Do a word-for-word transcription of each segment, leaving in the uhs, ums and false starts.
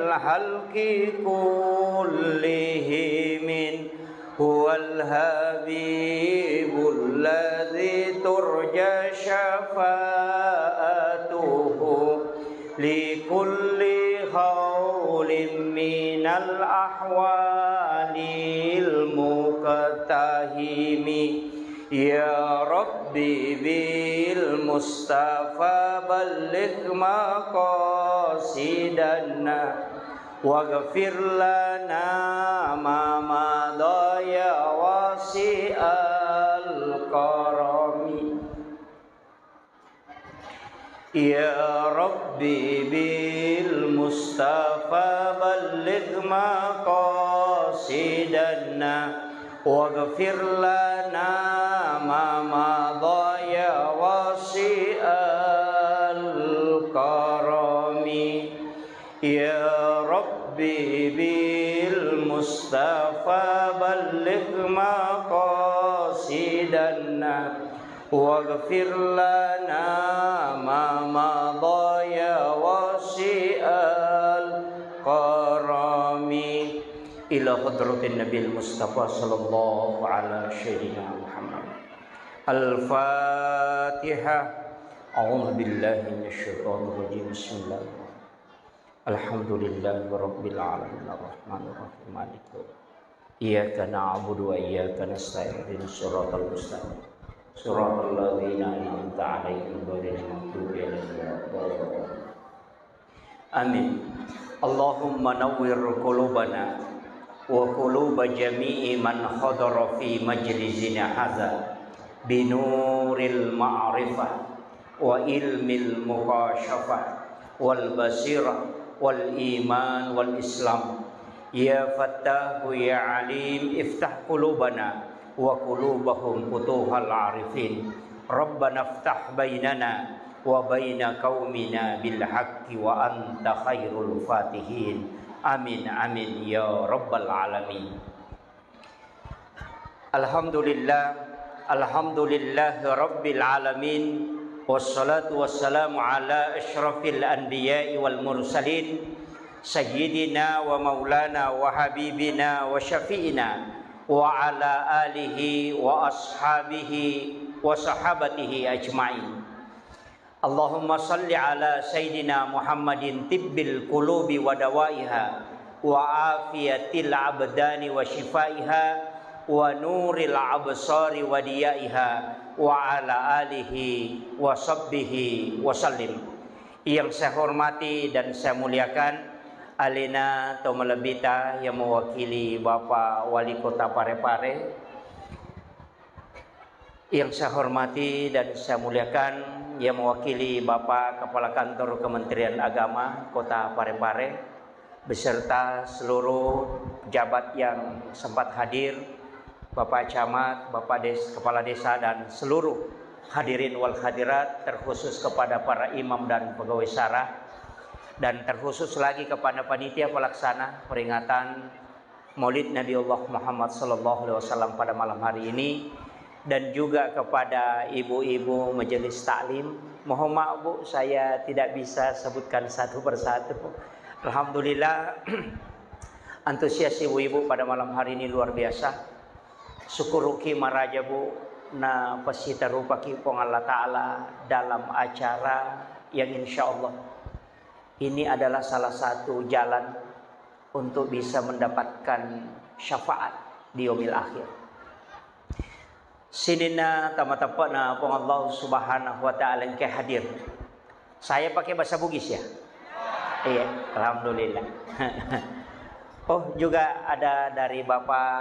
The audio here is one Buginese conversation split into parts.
الخلق كلهم، هو الحبيب الذي ترجى شفاعته لكل هول من الأهوال المقتحم. يا رب بالمصطفى بلغ مقاصدنا واغفر لنا ما مضى يا واسع الكرم. يا رب بالمصطفى بلغ مقاصدنا واغفر لنا ما مضى يا واسع الكرم. يا رب بالمصطفى بلغ مقاصدنا واغفر لنا ما مضى يا واسع الكرم. إلى حضرة النبي المصطفى صلى الله على سيدنا محمد. الفاتحة. أعوذ بالله من الشيطان الرجيم. بسم الله الرحمن الرحيم. الحمد لله رب العالمين. الرحمن الرحيم. مالك يوم الدين. إياك نعبد وإياك نستعين. اهدنا الصراط المستقيم. صراط الذين أنعمت عليهم غير المغضوب عليهم ولا الضالين. آمين. اللهم نور قلوبنا وقلوب جميع من حضر في مجلسنا هذا بنور المعرفة وعلم المكاشفة والبصيرة والإيمان والإسلام. يا فتاح يا عليم، افتح قلوبنا وقلوبهم فتوح العارفين. ربنا افتح بيننا وبين قومنا بالحق وأنت خير الفاتحين. آمين، آمين يا رب العالمين. الحمد لله، الحمد لله رب العالمين، والصلاة والسلام على أشرف الأنبياء والمرسلين، سيدنا ومولانا وحبيبنا وشفيعنا وعلى آله وأصحابه وصحابته أجمعين. اللهم صل على سيدنا محمد طب القلوب ودوائها وعافية الأبدان وشفائها ونور الأبصار وضيائها وعلى آله وصحبه وسلم. Yang saya hormati dan saya muliakan alena to malebbita yang mewakili Bapak Wali Kota Parepare, yang saya hormati dan saya muliakan, yang mewakili Bapak Kepala Kantor Kementerian Agama Kota Parepare, beserta seluruh pejabat yang sempat hadir, Bapak Camat, Bapak Des-, Kepala Desa, dan seluruh hadirin wal hadirat, terkhusus kepada para imam dan pegawai syara, dan terkhusus lagi kepada panitia pelaksana peringatan Maulid Nabiullah Muhammad sallallahu alaihi wasallam pada malam hari ini, dan juga kepada ibu-ibu majelis taklim. Mohon maaf, Bu, saya tidak bisa sebutkan satu persatu. Alhamdulillah, antusias ibu-ibu pada malam hari ini luar biasa. Syukuruki maraja, Bu, na pasitarupaki Puang Allah Ta'ala dalam acara yang insya Allah ini adalah salah satu jalan untuk bisa mendapatkan syafaat di yaumil akhir. Sininna tamateppana Puang Allah Subhanahu wa Ta'ala engka hadir. Saya pakai bahasa Bugis ya? Iya, alhamdulillah. Oh, juga ada dari Bapak,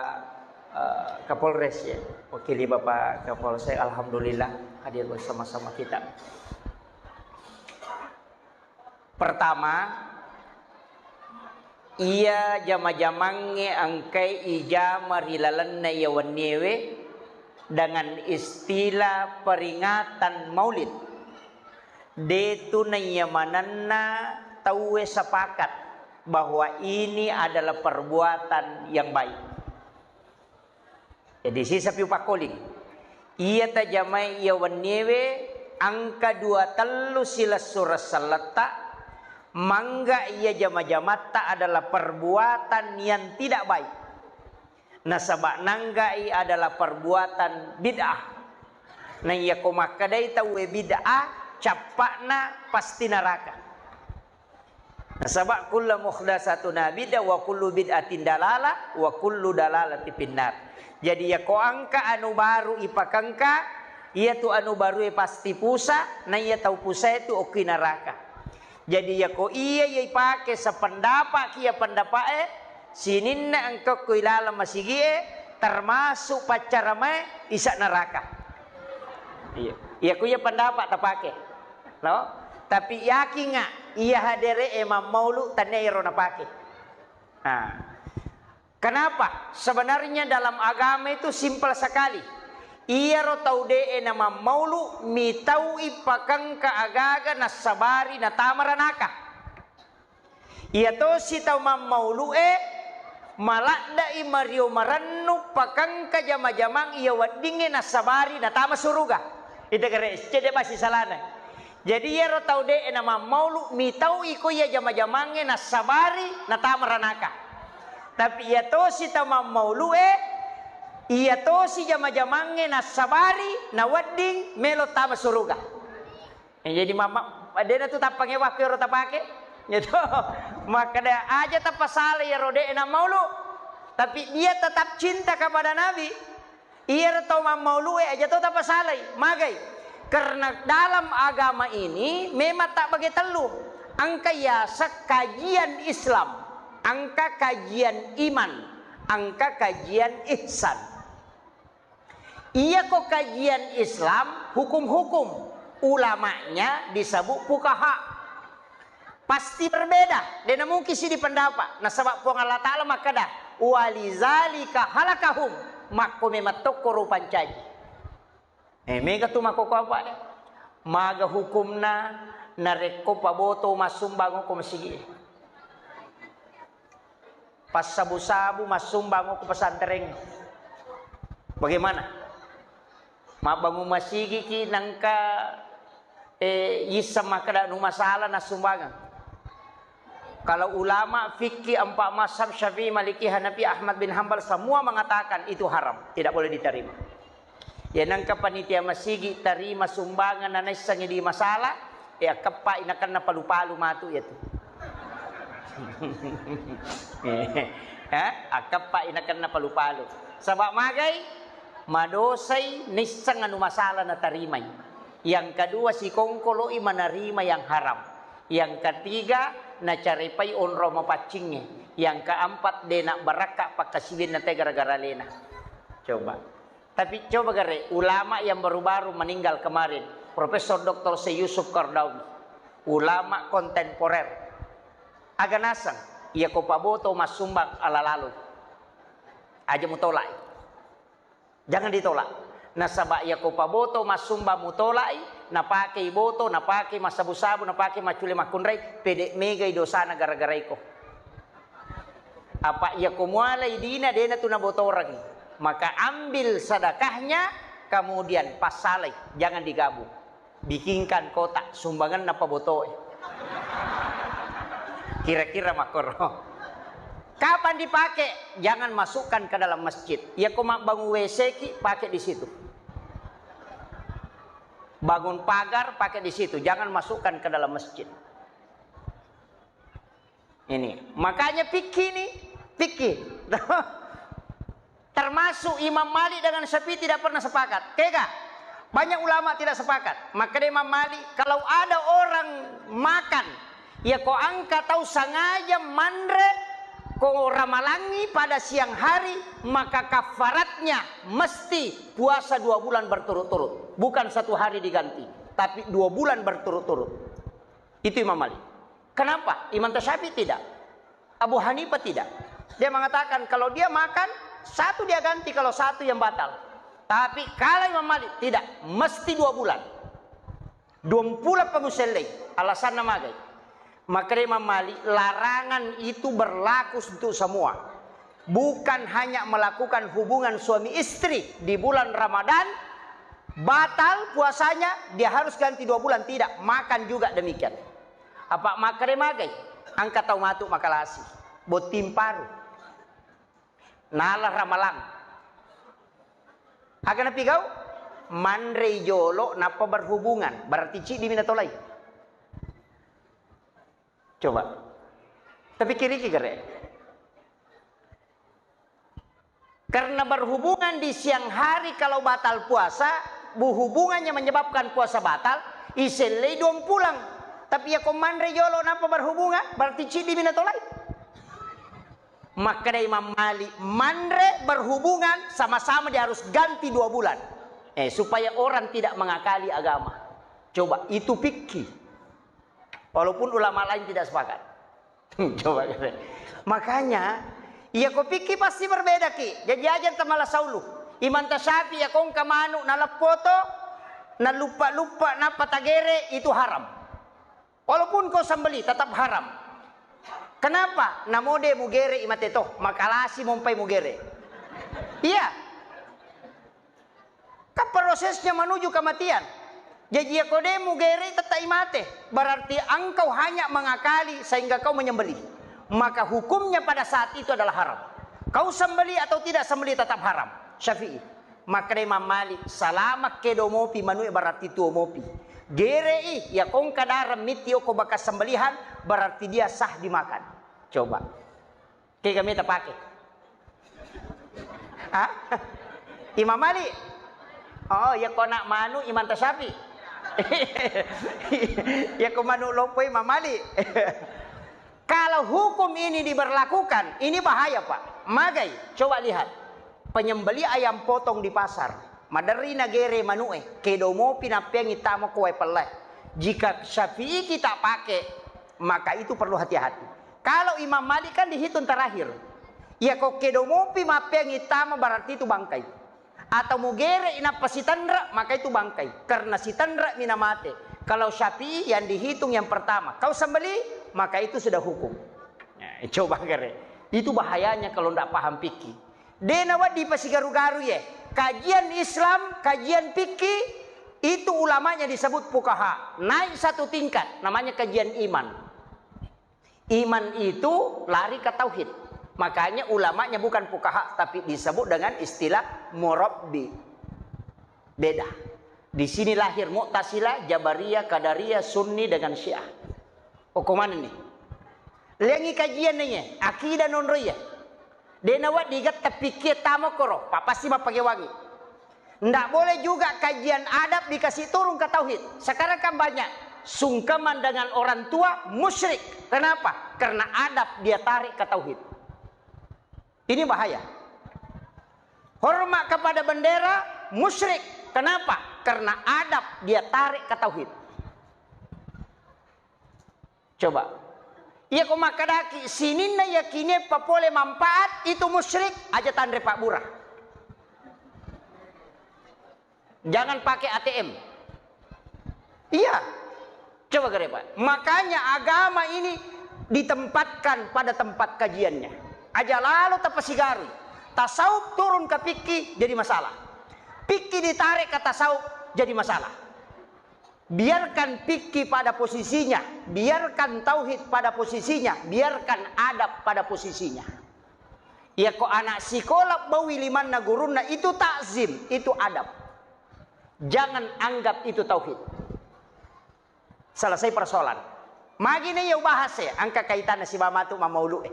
eh, Kapolres ya. Wakili Bapak Kapolsek, alhamdulillah hadir bersama-sama kita. Pertama, iya jama-jamangnge engkai ijama ri lalenna iya wenniewe dengan istilah peringatan Maulid. Detu naiya manenna tauwe sepakat bahwa ini adalah perbuatan yang baik. Jadi, sisa piu pakkoling. Iya tajamai iya wenniewe engka dua tellu silessureng selletta, Mangga iya jama-jamatta adalah perbuatan yang tidak baik. Nasaba nanggai adalah perbuatan bid'ah. Na iyako makkedai tauwe bid'ah, cappa'na pasti naraka. Nasaba kullu muhdatsatun bid'ah wa kullu bid'atin dalalah wa kullu dalalatin finnar. Jadi iyako engka anu baru ipakengka, iyatu anu barue pasti pusa, na iya tau pusae tu okki naraka. Jadi iyako iya, iya ipake sependapat ki iya pendapa'e, sininna engka ko ilaleng masigi'e, termasuk paccaramae, isa neraka. Iya. Iyako iya pendapat tapake. No? Tapi yakinga iya hadere'e mammaulu tania iyaro napake. Nah. Kenapa? Sebenarnya dalam agama itu simpel sekali. Iyaro tau de'e namammaulu, mitau'i pakengka agaga nassabari natama ranaka. Iyatosi tau mammaulu'e, maladde'i mario marennu pakengka jama-jamang iya weddingnge nassabari natama suruga. Ita gare, cedde basi salana. Jadi iyaro tau de'e namammaulu, mitau'i ko iya jama-jamangnge nassabari natama ranaka. Tapi iyatosi tau mammaulu'e, iyatosi jama-jamangnge nassabari nawedding melo tama suruga. Eh, jadi mama, de'na tu tappangewa ko ero tapake. Gitu. Makkeda aja tapasalai iyaro de'e nammaulu. Tapi dia tetap cinta kepada Nabi. Iyaro tau mammaulu'e aja to tapasalai. Magai? Karena dalam agama ini memang tak bagi tellu. Engka yaseng kajian Islam, engka kajian iman, engka kajian ihsan. Iyako kajian Islam, hukum-hukum, ulamanya disebut fuqaha. Pasti berbeda, de' namungkin siddi pendapat. Nasaba Puang Allah Ta'ala makkeda, "Walizalika khalaqahum," makko memang tokko ro pancaji. Eh, mega tu makkoko apa, eh? Maga hukumna narekko paboto massumbang ko masigi. Passabu-sabu massumbang ko pesantren. Bagaimana? Mabbangun masigi ki nangka, eh, yisseng makkeda nu masalah nassumbangeng. Kalau ulama fikih empat mazhab Syafi'i, Maliki, Hanafi, Ahmad bin Hambal semua mengatakan itu haram, tidak boleh diterima. Ya nangka panitia masigi tarima sumbangan nanaissengi di masalah, eh, akkeppai nakenna palu-palu matu ya tu. Eh, akkeppai nakenna palu-palu. Saba magai? Madosai naisseng anu masalah natarimai. Yang kedua, sikongkoloi manarima yang haram. Yang ketiga, nacarepai onrong mapaccingnge. Yang keempat, de' nabbarakka pakkasiwianna te gara-gara alena. Coba. Tapi coba gare, ulama yang baru-baru meninggal kemarin, Profesor Doktor Syekh Yusuf Qaradawi, ulama kontemporer. Aga naseng, iyako paboto massumbang ala lalo. Aja mutolai. Jangan ditolak. Nasaba iyako paboto massumbang mutolai, napakei boto, napakei massabu-sabu, napakei maccule makkunrai, pede megai dosana gara-gara iko. Apa iyako mualai dina, de'na tu nabotorangi. Maka ambil sedekahnya, kemudian passalai, jangan digabung. Bikinkan kotak sumbanganna pabotoe. Kira-kira makkoro. Kapan dipakai? Jangan masukkan ke dalam masjid. Iyako mabbangun W C ki, pakai di situ. Bangun pagar, pakai di situ. Jangan masukkan ke dalam masjid. Ini, makanya fikih ini, fikih. Termasuk Imam Malik dengan Syafi'i tidak pernah sepakat. Kega? Banyak ulama tidak sepakat. Maka dia Imam Malik, kalau ada orang makan, ya ko engka tau sengaja manre ko ramalangi pada siang hari, maka kafaratnya mesti puasa dua bulan berturut-turut. Bukan satu hari diganti, tapi dua bulan berturut-turut. Itu Imam Malik. Kenapa? Imam Syafi'i tidak. Abu Hanifah tidak. Dia mengatakan kalau dia makan, satu dia ganti, kalau satu yang batal. Tapi kalau Imam Malik tidak, mesti dua bulan. Dua bulan pengusellei, alasanna magai. Maka dia Imam Malik, larangan itu berlaku untuk semua. Bukan hanya melakukan hubungan suami istri di bulan Ramadan, batal puasanya, dia harus ganti dua bulan. Tidak, makan juga demikian. Apa makkeda magai? Engka tau matu makalasi. Botting paru. Nala ramalang. Aga napigau? Manrei jolo nappa berhubungan. Berarti ciddimi natolai. Coba. Tapi kiriki gare. Karena berhubungan di siang hari kalau batal puasa, bu-, hubungannya menyebabkan puasa batal, isellei duang pulang. Tapi ya ko manre jolo nappa berhubungan, berarti ciddimi natolai. Makkedai Imam Malik, manre berhubungan sama-sama dia harus ganti dua bulan. Eh, supaya orang tidak mengakali agama. Coba, itu fikih. Walaupun ulama lain tidak sepakat. Coba kata. Makanya, iya ko fikih pasti berbeda ki. Jadi aja tamala saulu. Imanta Syafi'i ya kongka manu naleppoto, naluppa-luppa, nappa tagere, itu haram. Walaupun kau sembeli, tetap haram. Kenapa? Namode mugere imate toh, makalasi mompai mugere. Iya. Kan prosesnya menuju kematian. Jadi ya kau de mugere tetap imate. Berarti engkau hanya mengakali sehingga kau menyembeli. Maka hukumnya pada saat itu adalah haram. Kau sembeli atau tidak sembeli tetap haram. Syafi'i. Makkedai Imam Malik, salama kedo mopi manue berarti tuo mopi. Gerei, ya kongka dareng mitti oko bakas sembelihan, berarti dia sah dimakan. Coba. Kega meta pake? Hah? Imam Malik? Oh, ya ko nak manu Imam Tasyafi. Ya ko manu loppo Imam Malik. Kalau hukum ini diberlakukan, ini bahaya, Pak. Magai, coba lihat. Penyembeli ayam potong di pasar. Maderri nagere manu'e, kedo mopi nappeangi tama ko wae pelle. Jika Syafi'i kita pakai, maka itu perlu hati-hati. Kalau Imam Malik kan dihitung terakhir. Ya ko kedo mopi mappeangi tama berarti itu bangkai. Atau mugere inappa sitenre, maka itu bangkai. Karena sitenre mina mate. Kalau Syafi'i yang dihitung yang pertama. Kau sembeli, maka itu sudah hukum. Nah, coba gere. Itu bahayanya kalau ndak paham fikih. De nawedding pasigaru-garu ye. Kajian Islam, kajian fikih, itu ulamanya disebut fukaha. Naik satu tingkat, namanya kajian iman. Iman itu lari ke tauhid. Makanya ulamanya bukan fukaha, tapi disebut dengan istilah murabbi. Beda. Di sini lahir Mu'tazilah, Jabariyah, Qadariyah, Sunni dengan Syiah. Okko manenni. Lengi kajian naiye, akidah nonroiye. De nawedding getta pikkie tama koro, pa pasti mappakewangi. Ndak boleh juga kajian adab dikasih turun ke tauhid. Sekarang kan banyak sungkeman dengan orang tua, musyrik. Kenapa? Karena adab dia tarik ke tauhid. Ini bahaya. Hormat kepada bendera, musyrik. Kenapa? Karena adab dia tarik ke tauhid. Coba. Iya ko makkedaki sininna yakinie papole manfaat, itu musyrik, aja tanre pabbura. Jangan pakai A T M. Iya. Coba gare, Pak. Makanya agama ini ditempatkan pada tempat kajiannya. Aja lalo tapasigarui. Tasawuf turun ke fikih jadi masalah. Fikih ditarik ke tasawuf jadi masalah. Biarkan fikih pada posisinya, biarkan tauhid pada posisinya, biarkan adab pada posisinya. Iya ko anak sikola bawi limanna gurunna, itu takzim, itu adab. Jangan anggap itu tauhid. Selesai persoalan. Magi ne iya ubahas e, engka kaitanna siba matu mamaulu e.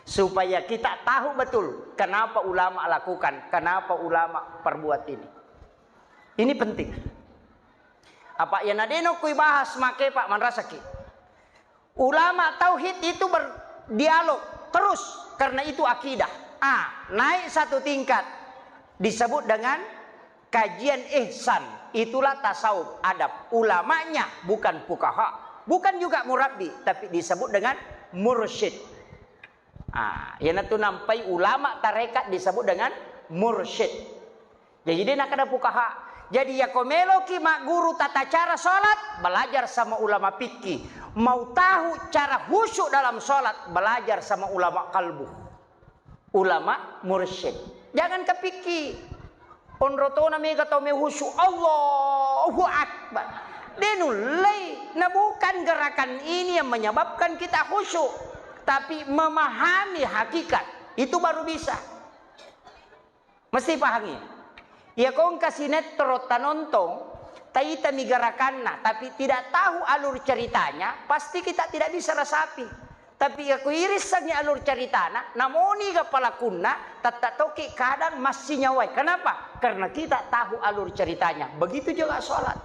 Supaya kita tahu betul kenapa ulama lakukan, kenapa ulama perbuat ini. Ini penting. Apa iya nadeno kui bahas make, Pak, manrasaki. Ulama tauhid itu berdialog terus karena itu akidah. Ah, naik satu tingkat disebut dengan kajian ihsan. Itulah tasawuf, adab. Ulamanya bukan fukaha, bukan juga murabbi, tapi disebut dengan mursyid. Ah, iyanatu nampai ulama tarekat disebut dengan mursyid. Jadi de nakkeda fukaha. Jadi yako meloki magguru tata cara salat, belajar sama ulama fikih. Mau tahu cara khusyuk dalam salat, belajar sama ulama kalbu. Ulama mursyid. Jangan ke fikih. Onrotona mega tau me khusyuk. Allahu Akbar. De nullei, nah bukan gerakan ini yang menyebabkan kita khusyuk, tapi memahami hakikat. Itu baru bisa. Mesti pahangi. Iya kongka sinetron tanontong, taitami gerakanna, tapi tidak tahu alur ceritanya, pasti kita tidak bisa resapi. Tapi iya ko irissengi alur ceritana, namoni ga pelakunna, tette toki kadang masih nyawai. Kenapa? Karena kita tahu alur ceritanya. Begitu juga sholat.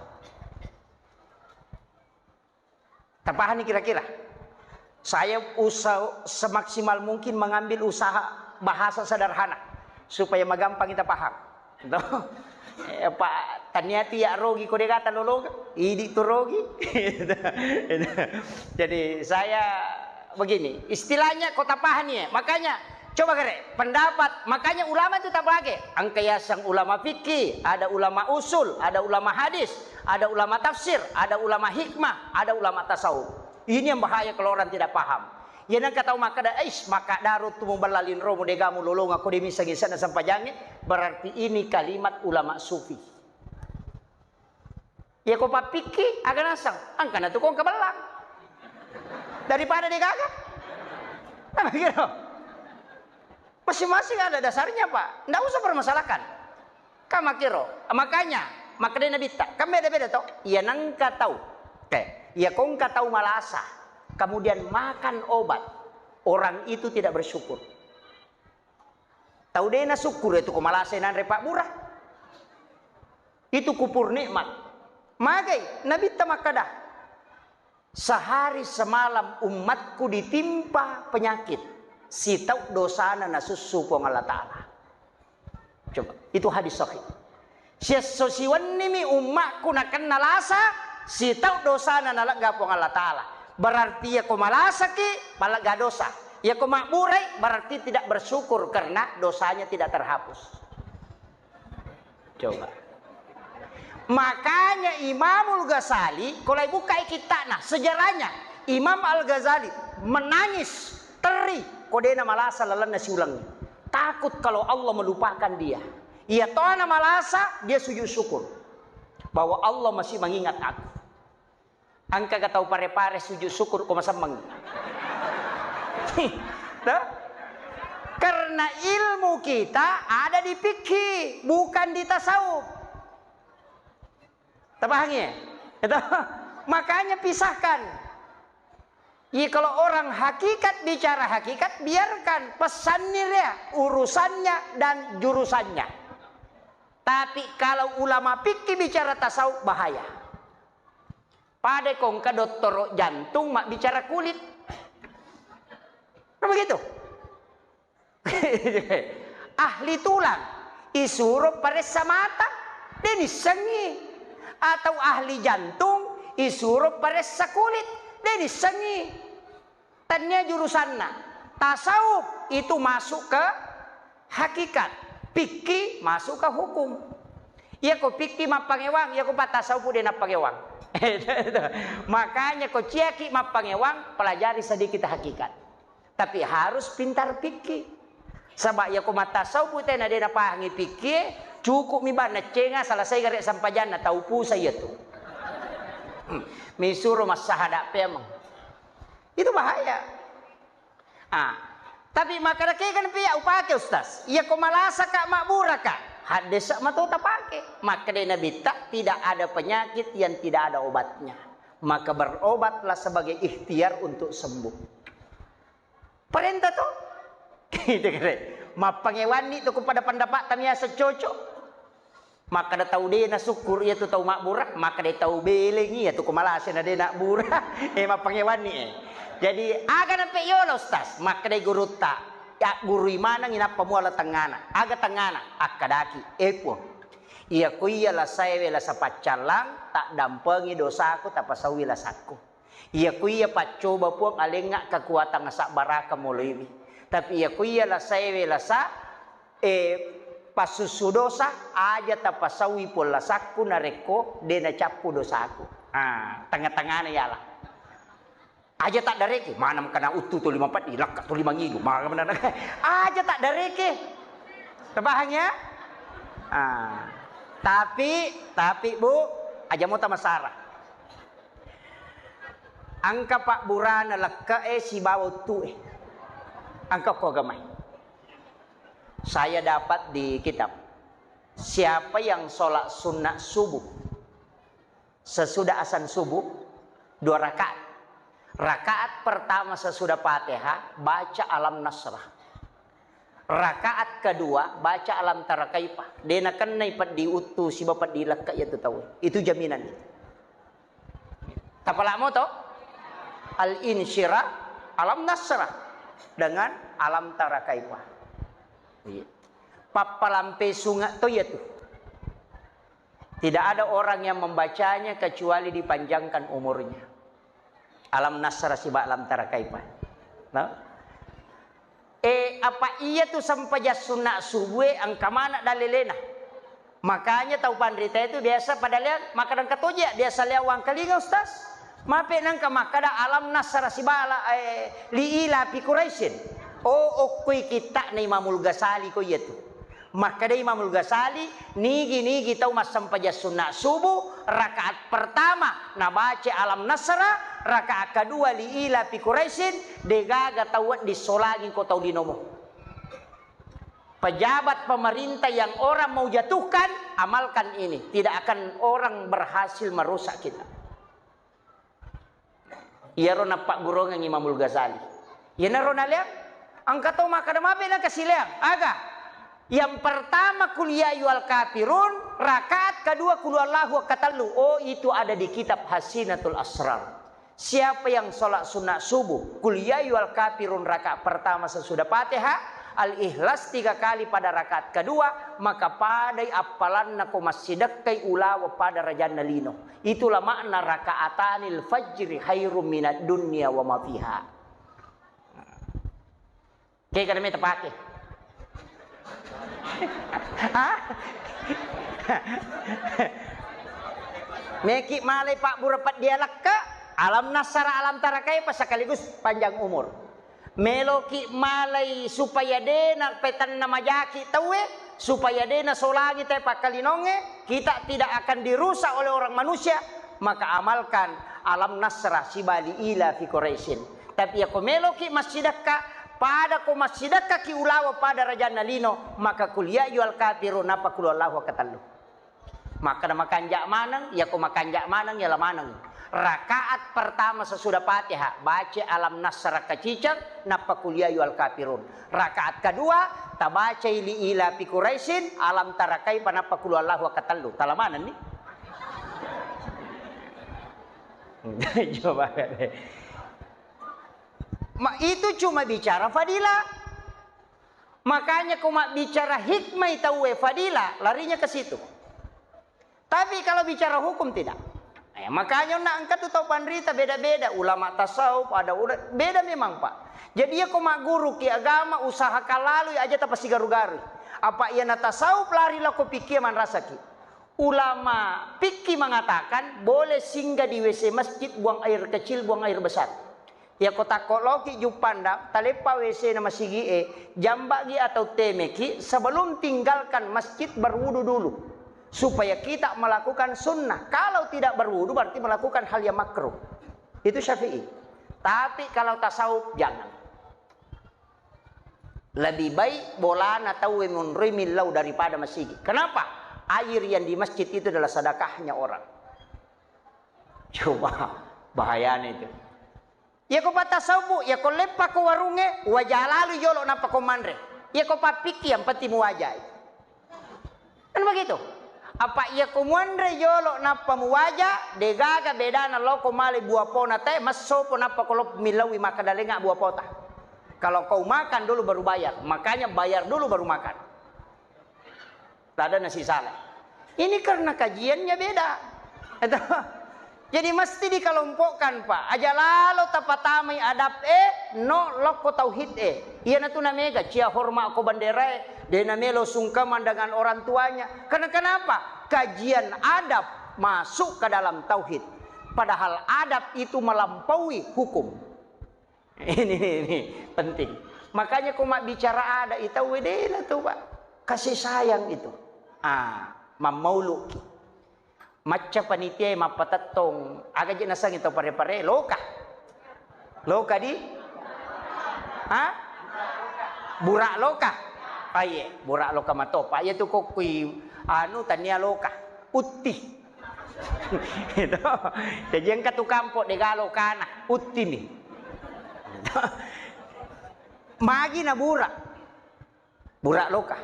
Tapahani kira-kira? Saya usaha semaksimal mungkin mengambil usaha bahasa sederhana supaya magampang kita paham. Toh? Eh, Pak, tania tu ya rogi ko degata lologa, idi tu rogi. Jadi saya begini, istilahnya kota pahani ya. Makanya coba kere pendapat, makanya ulama itu tabage. Angka yasang ulama fikih, ada ulama usul, ada ulama hadis, ada ulama tafsir, ada ulama hikmah, ada ulama tasawuf. Ini yang bahaya kalau orang tidak paham. Iya nengka tau makkeda, "Ais, makkadaro tu muballalin romo degamu lolonga ko de missengi sana sempajange," berarti ini kalimat ulama sufi. Iya ko pappikki, aga naseng, angkana tu kongka bellang. Daripada degaga. Nah, gitu. Masing-masing ada dasarnya, Pak. Ndak usah permasalahkan. Kan makkiro. Makanya, makkedai Nabitta, kan beda-beda to. Iya nengka tau. Oke. Iya kongka tau malasa, kemudian makan obat, orang itu tidak bersyukur. Tau de nasukkuru itu ko malasa nanre pabbura. Itu kupur nikmat. Magai Nabitta makkeda, sehari semalam umatku ditimpa penyakit, sitau dosana nasussu Puang Allah Ta'ala. Coba, itu hadis sahih. Siesso siwennimi ummakku nakenna lasa, sitau dosana nalegga Puang Allah Ta'ala. Berarti iya ko malasaki, malegga dosa. Iya ko mabburai, berarti tidak bersyukur karena dosanya tidak terhapus. Coba. Makanya Imamul Ghazali, kalau buka kitabnya, sejarahnya, Imam Al-Ghazali menangis, teri, ko dena malasa lalenna siulang. Takut kalau Allah melupakan dia. Iya tona malasa, dia sujud syukur bahwa Allah masih mengingat aku. Engka ga tau pare-pare sujud syukur ko masemmeng. Toh? Karena ilmu kita ada di fikih, bukan di tasawuf. Tapahangi ya? Itu. Makanya pisahkan. Iya, kalau orang hakikat bicara hakikat, biarkan pesannya dia, urusannya dan jurusannya. Tapi kalau ulama fikih bicara tasawuf, bahaya. Pada kongka dottoro jantung mabbicara kulit. Kan begitu? Ahli tulang isuro paressa mata, de nissengi. Atau ahli jantung isuro paressa kulit, de nissengi. Tania jurusanna. Tasawuf itu masuk ke hakikat, fikih masuk ke hukum. Iya ko fikih mappangewang, iya ko pattasawuf de nappangewang. Makanya ko ciaki mappangewang, pelajari sedikit hakikat. Tapi harus pintar fikih. Saba iya ko mattasawuf tena de napahangi fikih, cukup mi bang nacenga selesai gare sampajanna tau pusa iya tu. Hmm. Misuro massahada pemeng. Itu bahaya. Ah, tapi makkeda kega pia upake, Ustaz? Iya ko malasaka, mabburaka, haddesa mato tapake. Makkeda Nabitta, tidak ada penyakit yang tidak ada obatnya. Maka berobatlah sebagai ikhtiar untuk sembuh. Parenta to? Itu kere. Mappangewanni to ko pada pendapat tamiasa cocok. Makkeda tau de nasukkuru iya tu tau mabbura, makkeda tau belengi iya tu ko malasa na de nabbura. Eh, mappangewanni eh. Jadi aga nampe yolo, Ustaz? Makkeda gurutta, ya gurui maneng inappa muala tengana. Aga tengana? Akkadaki, eh Puang, iya ko iya lasaewe lasa paccallang, tak dampengi dosaku, tapasaui lasakku. Iya ko iya paccoba Puang alengnga kekuatan asabbaraka moloiwi. Tapi iya ko iya lasaewe lasa, eh, passussu dosa, aja tapasaui Puang lasakku narekko de nacappu dosaku. Ah, tengah-tengahna yala. Aja taddareke, maneng kana uttu tuli mapeddi, lakka tuli mangidu, maga menana. Aja taddareke. Terpaham ya? Ah. Tapi, tapi Bu, aja mau tamasara. Engka pabburana lekke'e sibawa uttu'e. Engka ko agamai. Saya dapat di kitab. Siapa yang sholat sunnah subuh sesudah azan subuh dua rakaat. Rakaat pertama sesudah Fatihah baca Alam Nasrah. Rakaat kedua baca Alam Tara Kaifa. De nakennai peddi uttu siba peddi lekke iyatu tau. Itu jaminan. Tapalamo to? Al-Insyirah, Alam Nasrah dengan Alam Tara Kaifa. Iya. Pappalampe sunge to iyatu. Tidak ada orang yang membacanya kecuali dipanjangkan umurnya. Alam Nasrah siba Alam Tara Kaifa. No? Eh, apa iyatu sempajang sunna subuh e engka mana dalilena? Makanya tau panrita itu biasa pada leang, makkadang katoja, biasa leang wangkalinga, Ustaz. Mape nangka makkada Alam Nasrah sibala, eh, li ila fi Quraisyin. Oh, okkoi kitta'na Imamul Ghazali ko iyatu. Makkeda Imamul Ghazali, nigi-nigi tau massempajang sunna subuh, rakaat pertama nabaca Alam Nasrah, rakaat kedua li ila fi Quraisyin, degaga tau wedding solangi ko tau linomo. Pejabat pemerintah yang orang mau jatuhkan, amalkan ini. Tidak akan orang berhasil merusak kita. Iyaro nappaggurongengngi Imamul Ghazali. Iyanaro naleang, engka tau makkeda mabe nakasileang. Aga? Yang pertama, Qul ya ayyuhal kafirun, rakaat kedua Qul huwallahu katellu. Oh, itu ada di kitab Hasinatul Asrar. Siapa yang sholat sunat subuh, Qul ya ayyuhal kafirun rakaat pertama sesudah Fatihah, Al-Ikhlas tiga kali pada rakaat kedua, maka padai appalanna ko massidekkai ulawa pada rajanna lino. Itulah makna rakaatanil fajri khairum minad dunya wa ma fiha. Kega meta pake. Hah? Meki malai pabbura peddia lekka, Alam Nasrah, Alam Tara Kaifa sekaligus panjang umur. Meloki malai supaya dena petanna majaki tauwe, supaya dena solangi te pakkalinongnge, kita tidak akan dirusak oleh orang manusia, maka amalkan Alam Nasrah siba li ila fi Quraisyin. Tapi yako meloki massidekka, pada ko massidekkaki ulawa pada rajanna lino, maka Qul ya ayyuhal kafirun, nappa Qul huwallahu katellu. Makkeda makanja maneng, yako makanja maneng, yala maneng. Rakaat pertama sesudah Fatihah, baca Alam Nasrah kaciceng, nappa Qul ya ayyuhal kafirun. Rakaat kedua, tabacai li ila fi Quraisyin, Alam Tara Kaifa, nappa Qul huwallahu katellu. Tala manenni. Coba deh. Ma, itu cuma bicara fadilah. Makanya ko mabbicara hikmai tauwe fadilah, larinya ke situ. Tapi kalau bicara hukum tidak. Eh, makanya onna engka tu tau panrita beda-beda, ulama tasawuf, ada ula-, beda memang, Pak. Jadi ya ko magguruki agama, usahakan lalui aja tapasigaru-garui. Apa iya na tasawuf lari lako pikkie manrasaki. Ulama fikih mengatakan boleh singgah di W C masjid, buang air kecil, buang air besar. Yako takko loki juppanda, taleppa W C na masigi'e, jamba'gi atau temeki sebelum tinggalkan masjid, berwudu dulu. Supaya kita melakukan sunnah. Kalau tidak berwudu berarti melakukan hal yang makruh. Itu Syafi'i. Tapi kalau tasawuf jangan. Lebih baik bolana tauwe monroi millau daripada masigi. Kenapa? Air yang di masjid itu adalah sedekahnya orang. Coba, bahayana itu. Yako pattasawuf, yako leppa ko warungnge, waja lalu jolo nappa ko manre. Yako pappikki yang penting muwajai. Kan begitu? Apa iya ko muanre jolo nappa muwaja, degaga bedana loko male buah pona te, massopo nappa ko lop millaui makkadalenga buah pota. Kalau kau makan dulu baru bayar, makanya bayar dulu baru makan. Tada nasi sala. Ini karena kajiannya beda. Jadi mesti dikelompokkan, Pak. Aja lalo tapatamai adab e, no lokko tauhid e. Iyanatu namega cia horma ko bandera e, de namelo sungkeman dengan orang tuanya. Karena kenapa? Kajian adab masuk ke dalam tauhid. Padahal adab itu melampaui hukum. Ini, ini, ini penting. Makanya ko mabbicara ada itau wedena tu, Pak. Kasih sayang itu. Ah, mammauluki. Macca panitia mappatettong, aga je nasengi tau pare-pare, loka. Loka di? Ha? Burak loka? Aye, burak loka matopa. Iya tu kokkui anu tania loka. Utti. Itu. Jadi engka tu kampo dega lokana. Utti ni. Magi na burak. Burak loka.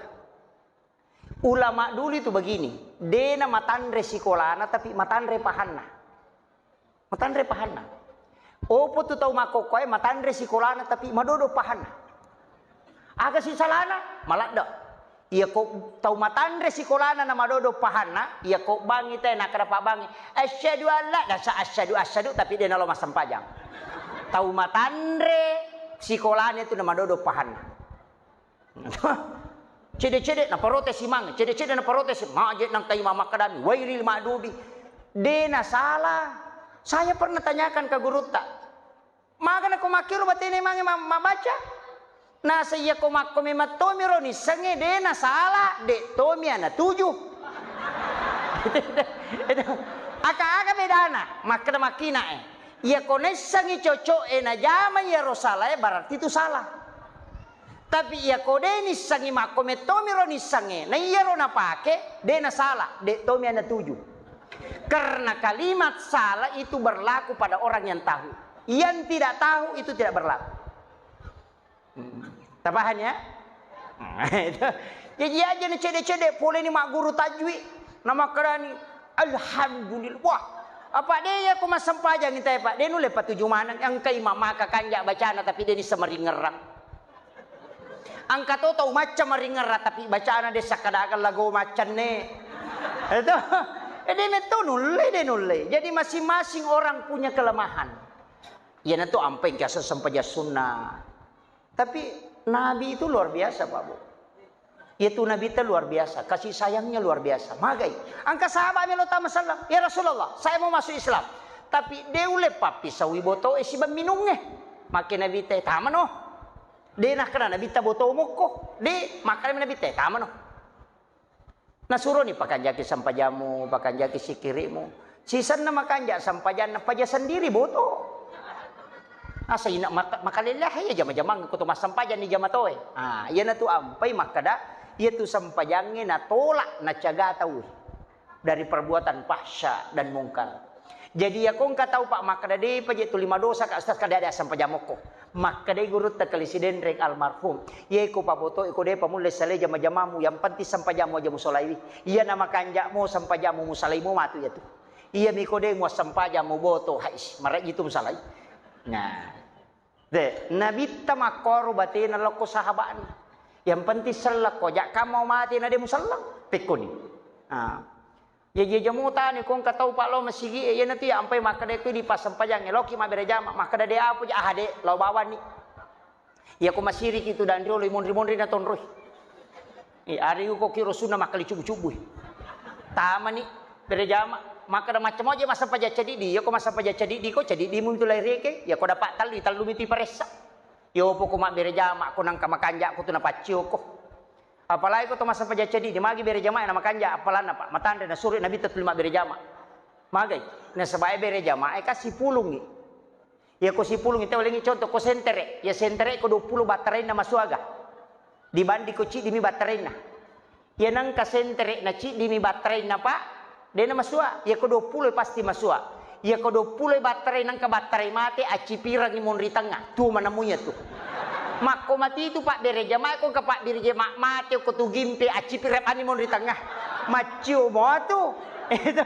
Ulama dulu itu begini, dena matanre sikolana tapi matanre pahanna. Matanre pahanna. Opo tu tau makkokkoe matanre sikolana tapi madodo pahanna. Aga si salana? Maladde. Iya ko tau matanre sikolana na madodo pahanna, iya ko bangi te nakkeda pabbangi, "Asyhadu alla," dasa asyhadu, asyhadu tapi dena lo massempajang. Tau matanre sikolana itu na madodo pahanna. Cede-cede naparotesi mang, cede-cede naparotesi, maje nangka imam makkedami, "Wairil ma'dubi." De nasala. Saya pernah tanyakan ke gurutta, "Magana ko makkiro batena imangnge ma-, mabbaca?" Nasa iya ko makko memang tomiro nissengnge, de nasala, de tomi ana tuju. Itu, aka-aka bedana, makkeda makkinae. Iya ko naissengngi coco'e najama iyaro salae, berarti itu salah. Tapi iya ko de nissengngi makko mettomiro nissengnge, na iyaro napake, de nasala, de tomi ana tuju. Karena kalimat salah itu berlaku pada orang yang tahu. Yang tidak tahu itu tidak berlaku. Hmm. Tapahan ya? Nah, itu. Jadi aja ni cede-cede pole ni magguru tajwi, namakkedani alhamdulillah. Wah, apa de ya ko massempajang intai, Pak? De nulle patuju maneng, engka imam maka kanja bacana tapi de nissa maringerrang. Engka to tau macca maringerrang tapi bacana de sakkadakan lago maccanne. Itu. Eh, de metto nulle, de nulle. Jadi masing-masing orang punya kelemahan. Iyanatu ampai engka sempajang sunnah. Tapi Nabi itu luar biasa, Pak Bu. Itu Nabi itu luar biasa, kasih sayangnya luar biasa. Magai, engka sahabat melo tama sallam, "Ya Rasulullah, saya mau masuk Islam. Tapi de ulle pappisaui botoe siba minungnge." Makke Nabi te, "Tamano." De nakkeda Nabi ta boto mokko. De, makkeda Nabi te, "Tamano." Nasuroni pakanjaki sempajammu, pakanjaki sikkiri'mu. Sisenna makanja sempajanna, paja sendiri boto. Asa ina maka-, makalellah iya jama-jamang ko to massempajang ni jama toe. Ah, iyanatu ampai makkeda, iyatu sempajangnge natolak, nacaga tau dari perbuatan fahsya dan mungkar. Jadi, iyako engka tau, Pak, makkeda, "Depa je tuli madosa, Kak Ustaz, kada ada sempajang mokko." Makkedai gurutta Kali Sidenreng almarhum, "Iye ko paboto, iko depa mulle salai jama-jamamu, yang penting sempajammu aja musolaiwi. Iya na makanja'mo sempajammu musalaimu matu iyatu. Iya miko de muassempajang muboto, hais, maraji tu musalai." Nah. De, Nabitta makkoro batena lokko sahaba'na. Yang penting sellekko, jakka mau mate na de muselleng, pekkoni. Ah. Jaji aja mutani ko engka tau pa lao masigi e, iyanatu ya ampai makkeda ko di passempajangnge, loki mabbere jama, makkeda de apa ja, ah, de, lao bawanni. Iya ko masiriki tu dan riolo, monri-monri na tonroi. Eh, ari ko kiro sunna makkali cubbu-cubbui. Tamani bere jama, makkeda macam aja massempajang cadidi, iya ko massempajang cadidi ko cadidi mu tu laireke, iya ko dapat tallu, tallu mitu paressa. Yo poko mabbere jama ko nangka makanja ko tu napaccio ko. Apalagi ko to massempajang cadidi, magi bere jama na makanja, apalanna, Pak? Matanre nasuro Nabitta tuli mabbere jama. Magai, nasaba e bere jama e ka sipulungi. Iya ko sipulungi, tau lengi contoh ko sentere. Iya sentere ko dua puluh battarainna masuaga. Dibanding ko ciddimi battarainna. Iya nangka sentere na ciddimi battarainna, Pak. Dena masua, iya ko dua puluh pasti masua. Iya ko dua puluh battarai nangka battarai mate, accipirangi monri tengnga. Tu manemu iya tu. Makko mati tu Pak bere jama, ko engka Pak bere jama mate ko tu gimpe, accipirang ani monri tengnga. Maccio mo tu. Itu.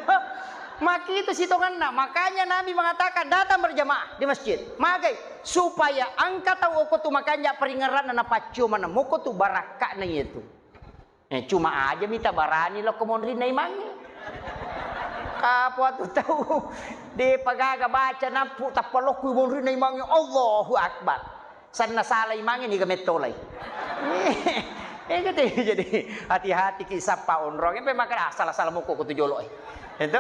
Maki itu sitonganna. Makanya Nabi mengatakan datang berjamaah di masjid. Magai supaya engka tau okko tu makanja peringeranna na paccio manemu ko tu barakka'na iya tu. Eh, cuma aja mita barani lokko monrinna imangnge. Kapo atu tau de pagaga baca nappu tappa lokku monrinna imangnge, Allahu Akbar. Sanna sala imangnge niga mettolai. Eh, gitu. Jadi hati-hati ki sappa onrong. Empe maka ah, salah-salah moko kutu jolo e. Itu.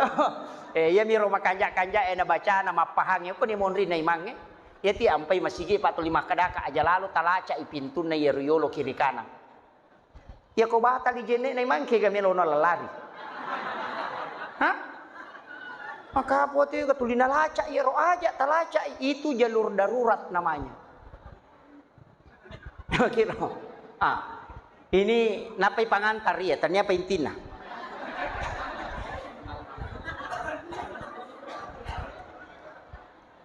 Eh, iya miro makanja-kanja e na bacana mappahangnge ko ni monrinna imangnge. Iya ti ampai masigi pa tuli makkedaka aja lalo talaca i pintunna iya riyolo kiri kanan. Iya ko batali jenne na imang kega melo na lalari. Hah? Maka apa tu tuli nalacak, iyaro aja talacak, itu jalur darurat namanya. Kira. Ah, ini napai pangantar ya, ternyata intina.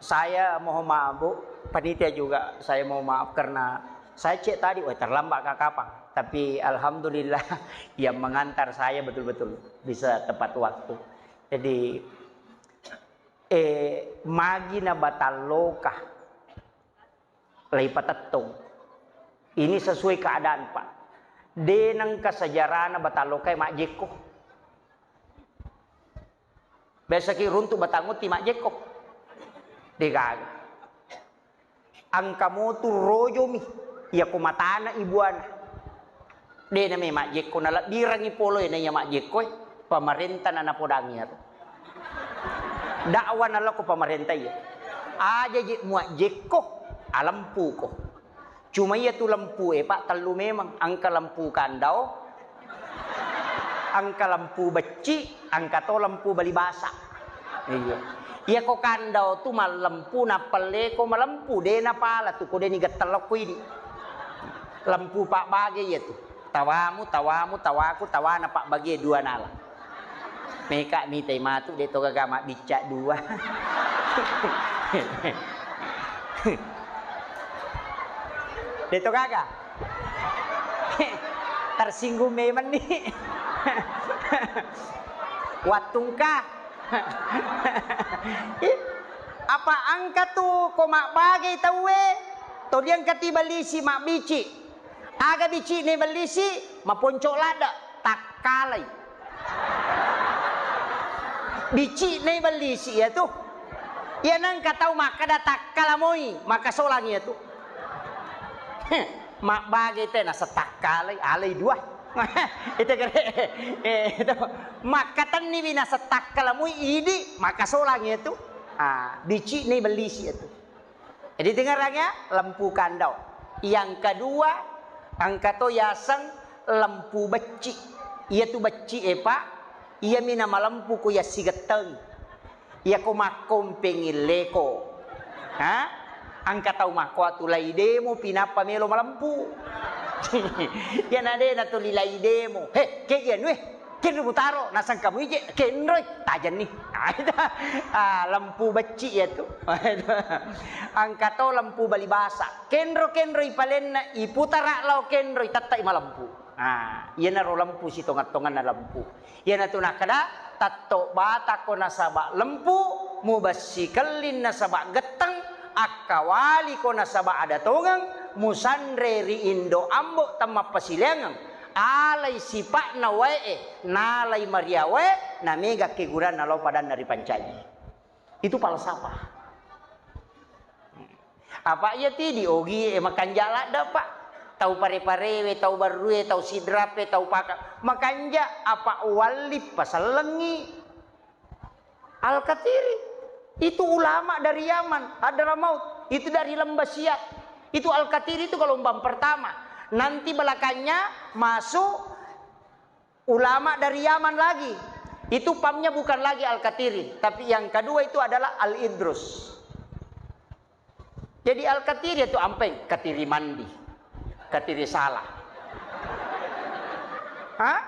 Saya mohon maaf, Bu, panitia juga saya mohon maaf karena saya cek tadi, wah, terlambat kak kapang. Tapi alhamdulillah yang mengantar saya betul-betul bisa tepat waktu. Jadi, eh, magi na batalloka laipatettong. Ini sesuai keadaan, Pak. De nengka sejarahna batalloka majjekko. Biasaki runtu batang utti majjekko. Degaga. Engka motu rojomi, iyako matana ibuana. De name majjekko, nalebbirangi poloe na iya majjekkoe, pamarenta na napodangi iyaro. Dakwa nalako pamarenta iya. Aja je muajjekko, alempuko. Cuma iya tu lempue, Pak, tellu memang. Engka lempu kandao, engka lempu becci, engka to lempu bali basa. Iya. Iya ko kandao tu mallempu, nappelleko malempu, de napala tu ko de nigettello ko idi. Lempu pabbage iya tu. Tawamu, tawamu, tawaku, tawana pabbage dua nala. Meka mitai matu, de to gaga mabbicca dua. De to gaga. Tersinggung memang ni. Wattungka. Apa engka tu ko mabbage tauwe, to diangkati ballisi mabbici. Aga bici'na bellisi, maponco ladde, takkalai. Bici'na bellisi iya tu. Iya nengka tau makkeda takkala moi, makasolang iya tu. Heh, mabbage te nasa takkalai, alai dua. Itu kere. Eh, itu. Makkatenni wi nasa takkala moi idi, makasolang iya tu. Ah, bici'na bellisi iya tu. Jadi, dengarang ya, lempu kandau. Yang kedua, engka to yaseng lempu becci. Iya tu becci e, Pak. Iya mina malempu ko yassigetteng. Iya ko makkompeng illeko. Ha? Engka tau makko atu lai demo pinappa melo malempu. Iya na de na tuli lai demo. He, kegian weh. Kenro mutaro, nasang kamu ije, kenroi, tajenni. Ah, itu. Ah, lempu becci iya tu. Engka to lempu bali basa. Kenro-kenroi palenna, iputara lao kenroi, tettai malempu. Ah, iyanaro lempu sitongeng-tongenna lempu. Iyana tu nakkeda, tatto batako nasaba lempu, mubessi kelling nasaba getteng, akkawaliko nasaba ada tongeng, musanre ri indo ambo temmappasileangeng. Alai sipa'na wae'e, nalai maria wae, namega keguranna lao padanna ripancaji. Itu falsafah. Apa iya ti di ogi e makanja ladde, Pak? Tau pare-parewe, tau barrue, tau sidrape, tau paka. Makanja apa walli pasellengi. Al-Katiri itu ulama dari Yaman, Hadramaut, itu dari Lembah Siap. Itu Al-Katiri itu gelombang pertama. Nanti belakangnya masuk ulama dari Yaman lagi. Itu pamnya bukan lagi Al-Katiri, tapi yang kedua itu adalah Al-Idrus. Jadi Al-Katiri itu ampeng, katiri mandi, katiri salah. Hah?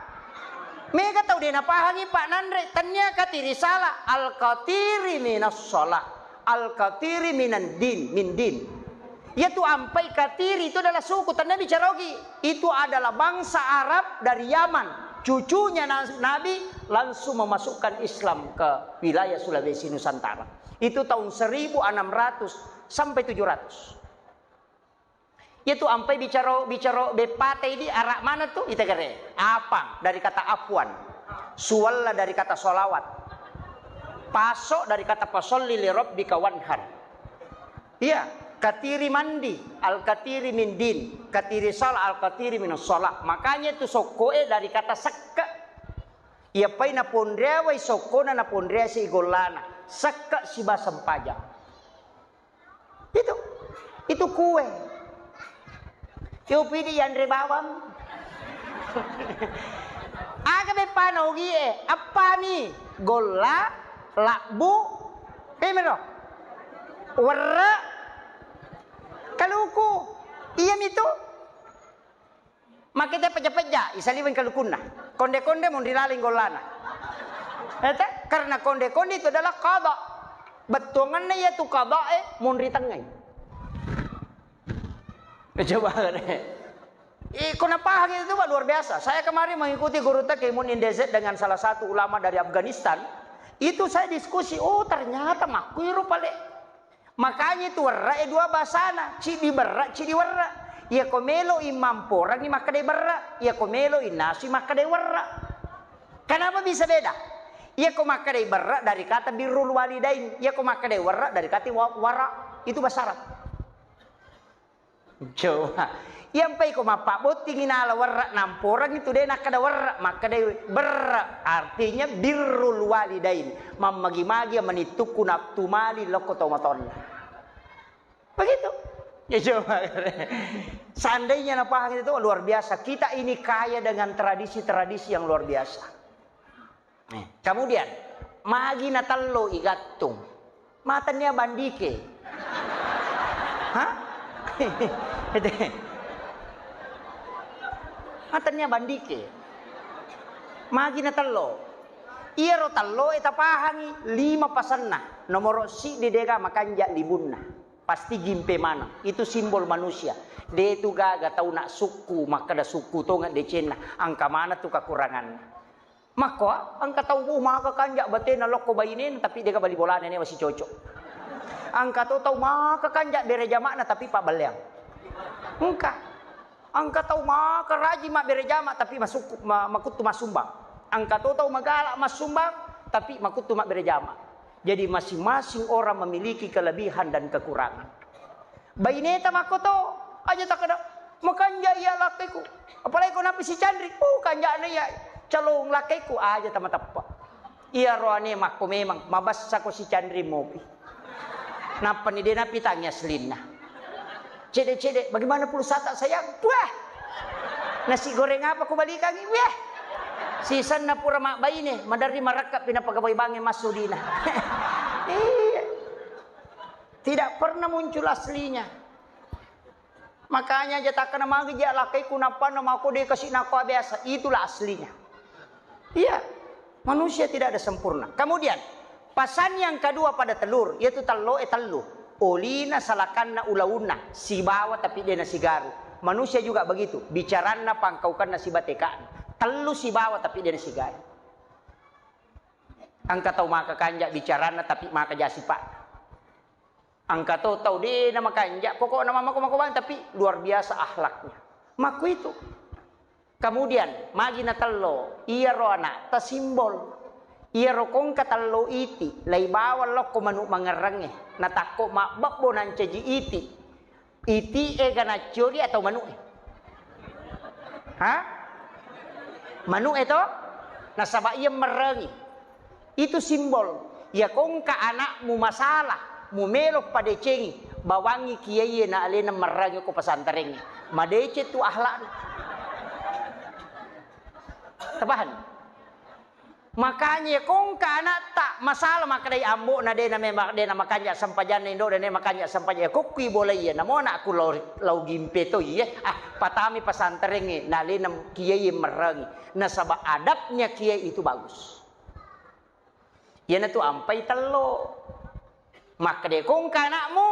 Mega tau de napahangi, Pak, nanre, tania katiri salah, Al-Katiri minas shalah, Al-Katiri minan din, min din. Yaitu ampai katiri itu adalah suku, tania bicara ogi. Itu adalah bangsa Arab dari Yaman. Cucunya na-, Nabi langsung memasukkan Islam ke wilayah Sulawesi Nusantara. Itu tahun seribu enam ratus sampai tujuh ratus. Yaitu ampai bicara, bicara beppa tei di Arab mana tu? Ita gere. Apang dari kata afwan. Suwalla dari kata solawat. Paso dari kata fasolli li rabbika wanhar. Iya, katiri mandi, al katiri min din, katiri salah, al katiri min salah. Makanya itu sokkoe dari kata sekke. Iya pai naponreawai sokkona naponrea si gollana. Sekke siba sempajang. Itu. Itu kue. Yo pidi yanre bawang. Aga beppana ogie, appami golla Labbu, pemero. Werre, kaluku. Iya mitu. Makita pejja-pejja, isaliweng kalukunna. Konde-konde monri laleng gollana. Ete, karena konde-konde itu adalah qada. Bettuanganna iya tu qada e monri tengngai. Coba. Eh, kau napahang itu, Pak, luar biasa. Saya kemarin mengikuti guru T K Imun Indezet dengan salah satu ulama dari Afghanistan. Itu saya diskusi, oh, ternyata makkuiro pale. Makanya itu werra e dua bahasana, cidi berra, cidi werra. Iya ko melo i mamporangi makkeda berra, iya ko melo i nasu makkeda werra. Kenapa bisa beda? Iya ko makkeda berra dari kata birrul walidain, iya ko makkeda werra dari kata wa-, wara. Itu bahasa Arab. Coba. Iyampai ko mappabbottingi nala werra namporang itu de nakkeda werra, makkeda berra, artinya birrul walidain, mammagi-magi manittukku nafsu mali lokko tomatoanna. Begitu. Ya coba. Seandainya napaham itu luar biasa. Kita ini kaya dengan tradisi-tradisi yang luar biasa. Eh, kemudian, magi natello igattung. Matannia bandike. Hah? Matannia bandike. Magi natello. Iyaro tello e tapahangi lima pasenna. Nomoro siddi dega makanja libunna. Pasti gimpe maneng. Itu simbol manusia. De tu gaga tau nak sukku, makkeda sukku tonga decenna. Angka mana tu kekuranganna. Makkoa, engka tau, oh, maka kanja batena lokko bainena, tapi dega bali bolana, newa sicocok. Engka to tau maka kanja bere jama'na, tapi pabballeang. Engka. Engka tau maka rajin mabbere jama, tapi masukku-, ma-, makuttu massumbang. Engka to tau magala massumbang, tapi makuttu mabbere jama. Jadi masing-masing orang memiliki kelebihan dan kekurangan. Baineta makkoto, aja takkeda, "Makanja iya lakkeku." Apalagi ko nappi sicanri, "Uh, kanjana iya calong lakkeku," aja tamateppa. Iyaro ane makko memang, mabassa ko sicanri mopi. Nappani de napitangi aslinna. "Cede-cede, bagaimana pulsata sayang?" "Wah! Nasi goreng apa ko balikangi?" "Wah! Sisenna pura mabbaine, maderri marakka pinapagawai bange massudina." Iya. Tidak pernah muncul aslinya. Makanya aja takkana magi ja lakkeku nappanna mako de kasi nakko biasa, itulah aslinya. Iya, manusia tidak ada sempurna. Kemudian, pasan yang kedua pada telur, yaitu tello e tellu. Olina salakanna ulaunna, sibawa tapi dena sigaru. Manusia juga begitu, bicaranna pangkaukanna sibatekana. Tellu sibawa tapi dena sigaru. Engka tau maka kanja bicaranna tapi maka jasi pa. Engka to tau de na makanja, pokokna mamako-mako bang, tapi luar biasa akhlaknya. Makku itu. Kemudian, magi na tello, iyaro anak ta simbol. Iyaro kongka tello iti, lai bawang lokko manu mangerrangnge, natakko mabbebbo nancaji iti. Iti e ga naccori atau manu e? Ha? Manu e to? Nasaba iya merrangi. Itu simbol. Iya kongka anakmu masalah, mu melo padecengi, bawangi kiai na alena merrangi ko pesantrengnge. Madeceng tu akhlakna. Tapahan? Makanya kongka anatta masalah makkedai ambo'na de na memang de na makanja sempajanna indo'na de makanja sempajang kokkui bola iya namo anakku lau, lau gimpe to iye ah patami pesantrengnge na alena kiai merrangi nasaba adabnya kiai itu bagus. Iyanatu ampai tello. Makkeda kongka anakmu,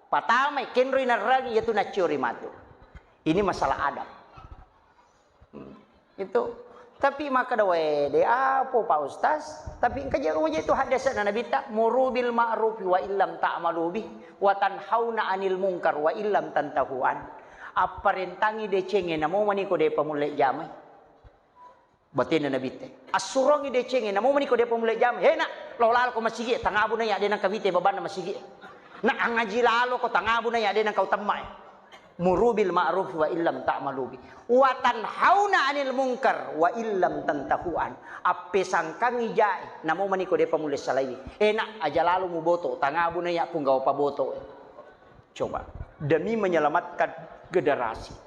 patamai kenroi narragi iyatu nacciori matu. Ini masalah adab. Hmm. Itu. Tapi makkeda wae de apo Pak Ustaz, tapi engka je itu hadisna Nabitta, muru bil ma'rufi wa illam ta'malu bih, wa tanhauna 'anil munkar wa illam tantahu an. Apparentangi decengnge namo maniko de pamulle jamai. Batinna Nabitte. Assurongi decengnge, namo maniko depa mulle jama. He, nak, lao lalo ko masigi, tangabu na ya de nangka wite babanna masigi. Nak angaji lalo ko tangabu na ya de nangka utemma e. Muru bil ma'ruf wa illam ta'malu bi. Wa tanhauna 'anil munkar wa illam tantahu an. Appesangkangi jae, namo maniko depa mulle salaiwi. He, nak, aja lalo muboto, tangabu na ya punggawa paboto. Coba, demi menyelamatkan generasi.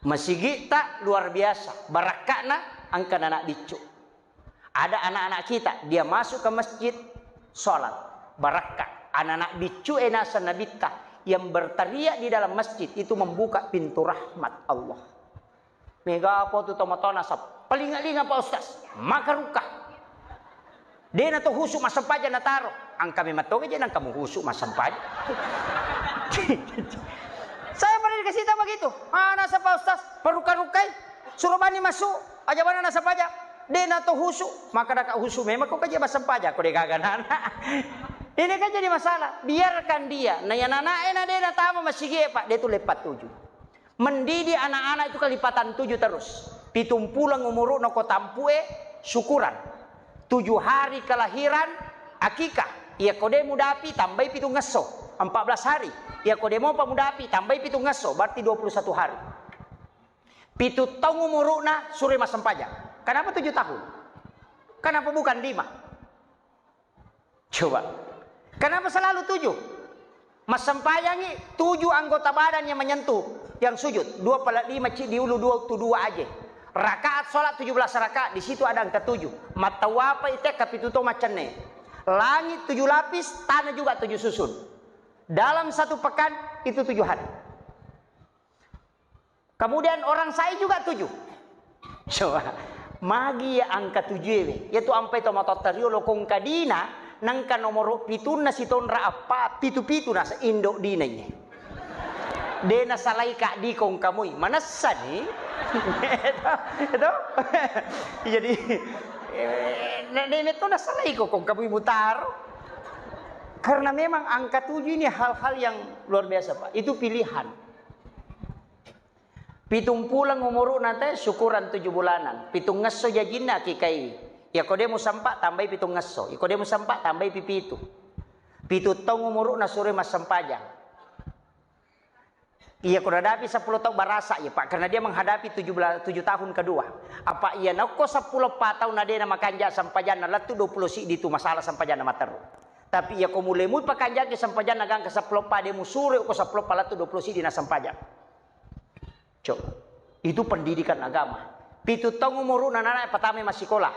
Masigi'ta luar biasa, barakka'na engka nana biccu. Ada anak-anak kita, dia masuk ke masjid, sholat, barakka. Anak-anak biccu e naseng Nabitta yang berteriak di dalam masjid itu membuka pintu rahmat Allah. Mega apa tu tomatona sap. Palinga-linga Pak Ustaz, maka rukka. Dena to husu massempajang nataro. Angka memang toga je nang kamu husu massempajang. Saya pernah dikasih tahu begitu. Ah, nasa Pak Ustaz, perukka-rukkai. Suruh bani masuk, aja mana nasa pajak. Dena to husu, maka daka husu memang kok aja massempajang, kok degaga nana. Ini kan jadi masalah. Biarkan dia. Nah, yang anak enak dia tama masih gie, Pak. Dia tuh lepat tujuh. Mendidik anak-anak itu kelipatan tujuh terus. Pitung pulang umuruna ko tampue, syukuran. Tujuh hari kelahiran, akikah. Iya ko de mudapi, tambai pitung ngesso, empat belas hari. Iya ko de mopa mudapi, tambai pitung ngesso, berarti dua puluh satu hari. Pitu taung umuruna, sure massempajang. Kenapa tujuh tahun? Kenapa bukan lima? Coba. Kenapa selalu tujuh? Massempajangi tujuh anggota badan yang menyentuh, yang sujud. Dua pala lima, ci di ulu dua tu dua aja. Rakaat sholat tujuh belas rakaat, di situ ada angka tujuh. Mattawapa ite kapitu to macenne. Langit tujuh lapis, tanah juga tujuh susun. Dalam satu pekan itu tujuh hari. Kemudian orang sai juga tujuh. Coba, magi ya angka tujuh ewe. Yaitu ampai to matotta riolo kongka dina, nangka nomoro pitunna sitonra appa, pitu-pitu nasa indo dina ini. Dena salai kak di kongka mui. Manessa ni? Itu, itu? Jadi, eh, na-, dena to nasalai ko kongka mui mutaro. Karena memang angka tujuh ini hal-hal yang luar biasa, Pak. Itu pilihan. Pitung pulang umuruna te, syukuran tujuh bulanan. Pitung ngesso jajinna akikai. Iya ko de musampa, tambai pitung ngesso. Iya ko de musampa, tambai pipitu. Pitu taung umuruna sure massempajang. Iya ko nadapi sepuluh taung barasa, iya, Pak, karena dia menghadapi tujuh belas, tujuh tahun kedua. Apa iya nakko sepuluh pa taung nadena makanja sempajanna, lettu dua puluh siddi tu masalah sempajanna materu. Tapi iya ko mulai mui pakanjaki sempajanna gangka sepuluh pa, de musure ko sepuluh pa lettu dua puluh siddi na sempajang. Coba. Itu pendidikan agama. Pitu taung umuruna anak pertama massikola.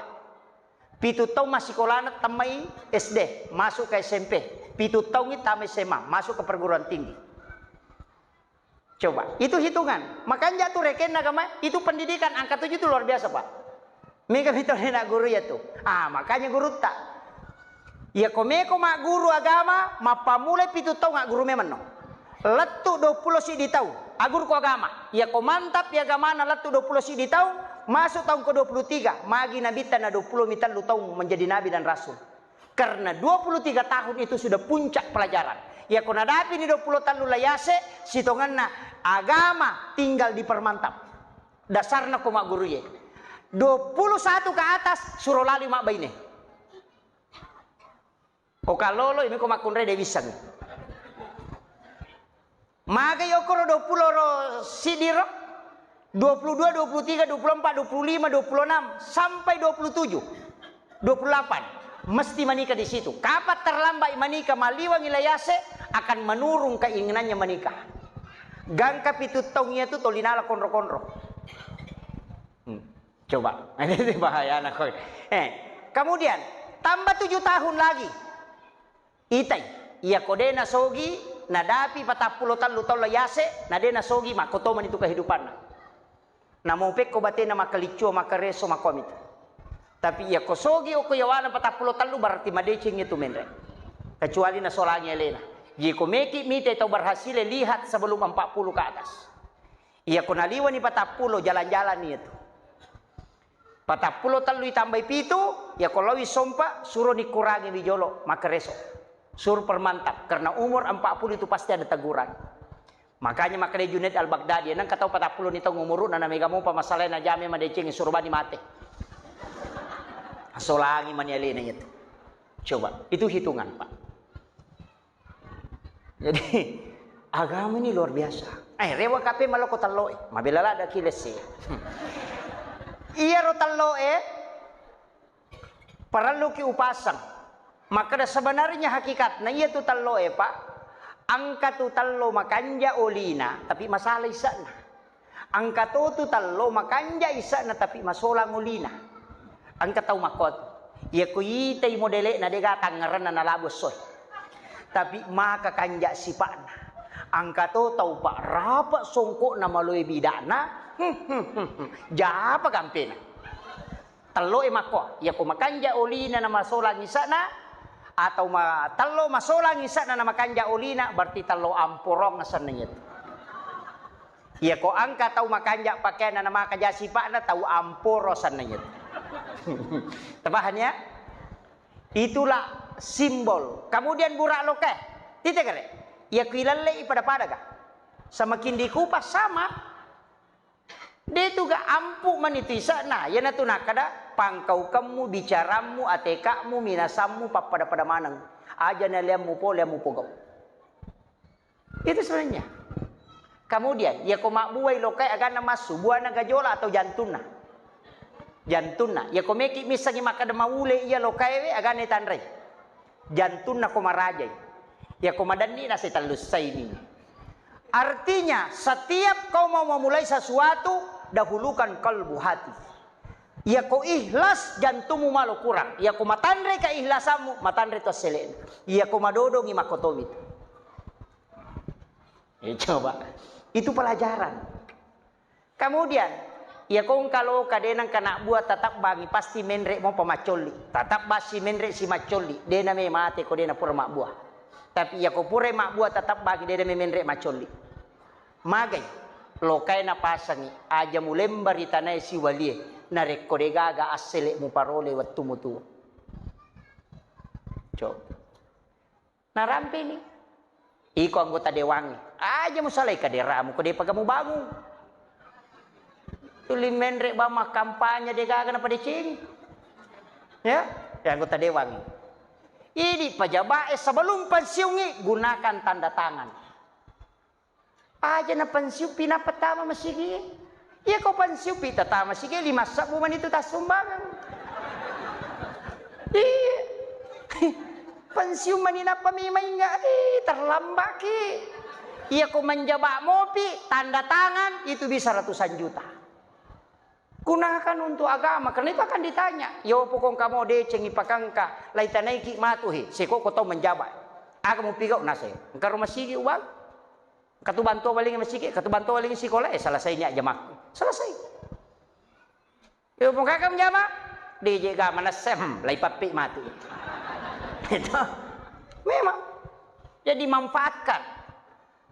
Pitu taung massikolana temmai S D, masuk ke S M P. Pitu taung tama S M A, masuk ke perguruan tinggi. Coba, itu hitungan. Makanya tu rekenna agama, itu pendidikan angka tujuh itu luar biasa, Pak. Mega mitau na guru ya tu. Ah, makanya gurutta. Iya ko meko magguru agama, mappamulai pitu taung agguru memang no. Lettu dua puluh siddi taung, agguru ko agama. Iya ko mantap ya agamana lettu dua puluh siddi taung, masuk taung ke dua puluh tiga, magi nabitta na dua puluh mi tellu taung menjadi nabi dan rasul. Karena dua puluh tiga tahun itu sudah puncak pelajaran. Iya ko nadapi ni dua puluh tellu layase, sitonganna agama tinggal dipermantap. Dasarna ko magguru ye. Dua puluh satu ke atas, suro lali mabbaine. Ko kallolo, imi ko makkunrai de wisseng. Magai okoro dua puluh ro siddi ro, dua puluh dua, dua puluh tiga, dua puluh empat, dua puluh lima, dua puluh enam, sampai dua puluh tujuh, dua puluh delapan. Mesti menikah di situ. Kapan terlambat menikah, maliwangi layase, akan menurun keinginannya menikah. Gangka pitu taung iya tu tolinala konro-konro. Hmm. Coba, ini bahaya anak kau. Eh, kemudian tambah tujuh tahun lagi. Itai, iya ko de nasogi, nadapi patappulo tellu taung layase, na de nasogi, makkotomani tu kehidupanna. Namo pekko batena makkaliccio, makkareso, makkomitu. Tapi iya ko sogi okko yawana patappulo tellu, berarti madeceng itu menre. Kecuali nasolangi alena. Jiko meki mite tau berhasil, lihat sebelum empat puluh ke atas. Iya ko naliwani patappulo, jalan-jalan iya tu. Patappulo tellu itambai pitu, iya ko lawi sompa, suroni kurangi wijolo, makkareso. Sur permantap, karena umur empat puluh itu pasti ada teguran. Makanya makkeda Junaid Al-Baghdadi, nengka tau patappulo ni taung umuruna, na mega mopa masalahna, jame madeceng, surobani mate. Solangi mani alena itu. Coba, itu hitungan, Pak. Jadi, agama ini luar biasa. Eh, rewa kape maloko tello e. Mabela lada ki lesse. Iyaro tello e, parelluki upasang. Makkeda sebenarnya hakikatna iya tu tello e, Pak. Engka tu tello makanja olina, tapi masalah isakna. Engka to tu tello makanja isakna, tapi masolang olina. Engka tau makkuatu, iya ko itai modele'na, dega tangngerenna nalabu essoe. Tapi maka kanja sipa'na. Engka to tau pa rapa songko'na maloe bida'na, japa gampena. Telloe makko, iya ko makanja olina na masolang isa'na, atau ma-, tello masolang isa'na na makanja olina, berarti tello amporong asenna iyatu. Iya ko engka tau makanja pakeanna na maka ja sipa'na, tau amporo asenna iyatu. Tapahang ya? Itulah simbol. Kemudian burak lokae. Tite gare. Iya ko ilellei pada-pada ga. Semakin dikupas sama. De tu ga ampu mani tu isa'na. Iyanatu nakkeda pangkaukemmu, bicarammu, ateka'mu, minasammu, pappada-pada maneng. Aja naliammu pole, ammu pogau. Itu sebenarnya. Kemudian, iya ko mabbuai lokae aganna massu, buana gajola atau jantunna? Jantunna. Iya ko meki missengi makkeda maule iya lokae we, aganna tanrei? Jantunna ko marajai. Iya ko madenni na setellussaini. Artinya, setiap kau mau memulai sesuatu, dahulukan kalbu, hati. Iya ko ikhlas, jantummu malo kurang. Iya ko matanre keihlasammu, matanre tu assele'na. Iya ko madodongi makkotomi tu. Ya, coba. Itu pelajaran. Kemudian, iya ko engka loka de nengka nabbua tatabbangi, pasti menre mopa maccolli. Tatabba si menre si maccolli, de name mate ko de napura mabbua. Tapi iya ko pura mabbua tatabbangi, de name menre maccolli. Magai, lokae napasangi, aja mulemba ri tanae siwalie, narekko de gaga assele muparole wettu mutuo. Coba. Narampeni. Iko anggota dewangnge, aja musalai kaderamu ko depaga mubangung. Tuli menre bang makkampanye de gaga napadecengi. Ya, ya anggota dewangnge. Idi pejabat e sebelum pensiungi gunakan tanda tangan. Aja na pensiun pi nappa tama masigi. Iya ko pensiun pi tatama masigi, lima sebbu mani tu tassumbangang. Iya. Pensiun mani nappa mi mainga, ih, terlambat ki. Iya ko menjabat mopi, tanda tangan, itu bisa ratusan juta. Gunakan untuk agama, karena itu akan ditanya. Yo pokong kamu decengi pakangka, lai tanaiki matu he, seko ko tau menjabat. Aga mupigau nase, engka rumah sigi uang. Katu bantu waling masigi, katu bantu waling sikola, eh, selesai ni jamaku. Selesai. Yo, mukaka menjama, D J ga manessem, lai pappi mati. Itu. Memang. Jadi manfaatkan.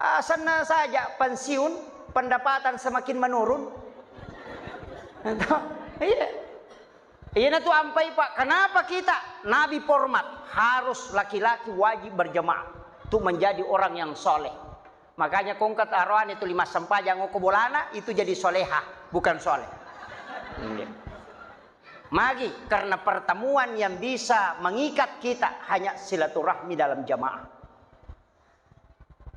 Ah, sana saja pensiun, pendapatan semakin menurun. Itu. Iya. Iyanatu ampai, Pak. Kenapa kita Nabi format harus laki-laki wajib berjamaah untuk menjadi orang yang soleh. Makanya kongkat aroane tuli massempajang oko bolana itu jadi soleha, bukan soleh. Iya. Magi, karena pertemuan yang bisa mengikat kita hanya silaturahmi dalam jamaah.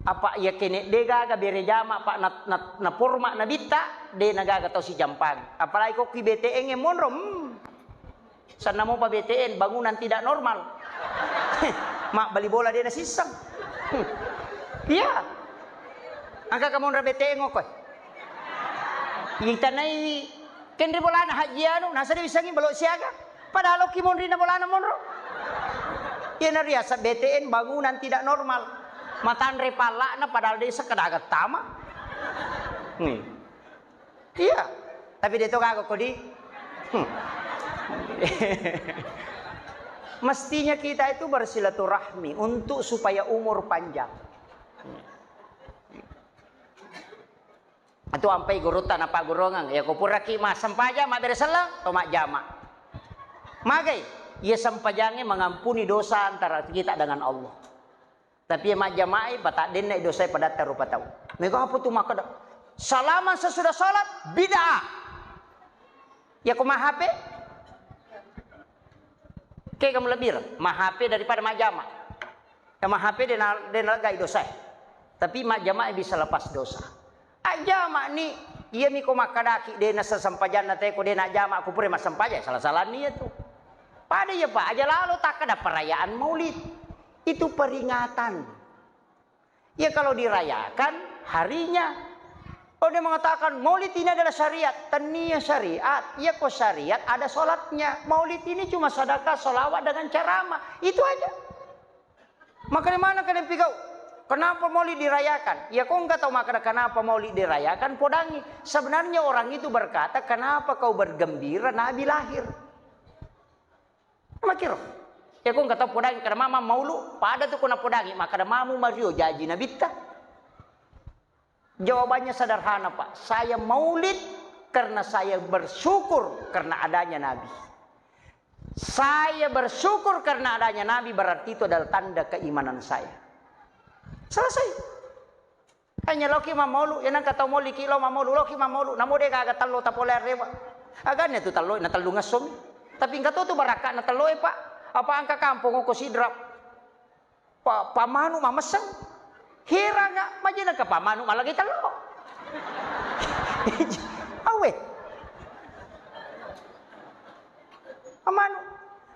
Apa iya kene de gaga bere jama, Pak, na, na, na forma nabitta, de na gaga tau sijampangi. Apalagi ko ki B T N e monro, hmm. Sanna mopa B T N, bangunan tidak normal. Mabbali bola de na sisseng. Iya. Engka ka monra B T N oko. Itanai kenri bolana Haji Anu, nasa de wisangi balo siaga. Padahal okki monri na bolana monro. Iyana riaseng B T N bangunan tidak normal. Matanre palla'na padahal desa kedaga tama. Nih. Iya. Tapi de to gaga kodi. Hmm. Mestinya kita itu bersilaturahmi untuk supaya umur panjang. Atu ampai gurutta napaggurungeng, iya ko puraki massempajang, mabbere selleng, to majjama. Magai, iya sempajangnge mengampuni dosa antara kita dengan Allah. Tapi iya majjamai, pataddenna dosae padatta rupa tau. Mega apa tu makkeda, salaman sesudah salat, bid'ah. Iya ko ma H P? Ke kamu lebih, ma H P daripada majjama. Ya, ma H P de na, de naleggai dosae. Tapi majjama'i bisa lepas dosa. Ajjama ni, iya mi ko makkadaki de na sesempajanna te ko de na jama ku pura massempajang, salah-salah ni iya tu. Pada iya, Pak, aja lalo takkada perayaan Maulid. Itu peringatan. Ya kalau dirayakan harinya Kalau dia mengatakan maulid ini adalah syariat, tania syariat. Iya, kok syariat ada sholatnya. Maulid ini cuma sedekah, sholawat dengan ceramah. Itu aja. Maka di mana kalian pigau? Kenapa maulid dirayakan? Ya, kok nggak tahu makna kenapa maulid dirayakan? Podangi. Sebenarnya orang itu berkata, "Kenapa kau bergembira Nabi lahir?" Makiro. Ya, kok nggak tahu podangi karena mama maulu. Pada tu kena podangi. Maka ada mamu mario jaji nabitta. Jawabannya sederhana, Pak. Saya maulid karena saya bersyukur karena adanya Nabi. Saya bersyukur karena adanya Nabi, berarti itu adalah tanda keimanan saya. Selesai. Hanya loki mammaulu, ya nangka tau moliki lo mammaulu, loki mammaulu, namo de gaga tello tapole arrewa. Aganna tu tello, na tellu ngessomi. Tapi engka to tu barakka na tello e, Pak. Apa angka kampung ko Sidrap. Pa-, pamanu mamesseng. Hiranga, majinaka pamanu malagai tello. Awe. Pamanu.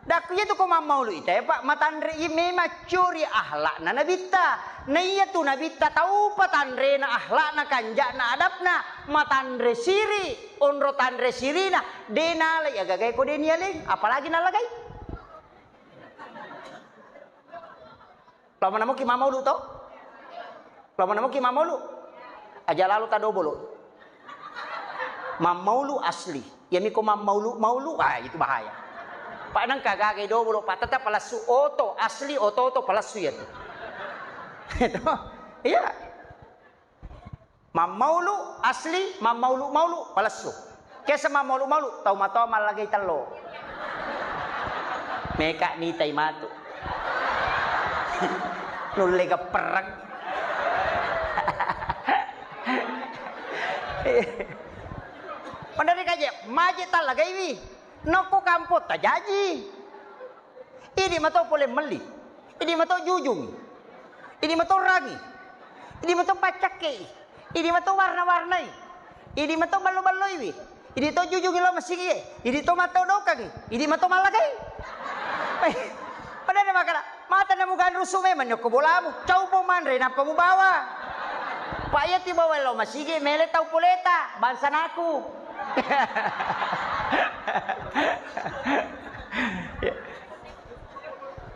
Dakku iya tu ko mammaulu ita ya, Pak, matanre i memang curi akhlakna nabitta. Na iya tu nabitta tau patanrena akhlakna, kanjakna, adabna, matanre siri, onro tanre sirina, de nalai agaga ko de nialeng, apalagi nalagai. Lao manamuki mammaulu to? Lao manamuki mammaulu? Aja lalo tadobolo. Mammaulu asli. Yami ko mammaulu-maulu, ah, itu bahaya. Pak nangka gagai dobolo, Pak, tetap palassu oto asli, oto-oto palassu ya tu. Itu. Iya. Mammaulu asli, mammaulu-maulu palessu. Kesa mammaulu-maulu, tau matoa mallagai tello. Meka nitai matu. Nulle geppereng. Pandari kaje, maje tallagaiwi. Nokko kampotta jaji. Idi mato pole melli. Idi mato jujungi. Idi mato rangi. Idi mato paccakkei. Idi mato warna-warnai. Idi mato ballo-balloiwi. Idi to jujungi lo masigie. Idi to mato dokangi. Idi mato mallagai. Padahal makana, mata namu ganrusu memang nyokko bolamu. Caupo manre nappa mubawa. Pak iya tibawa lo masigie mele tau poleta. Bangsa naku.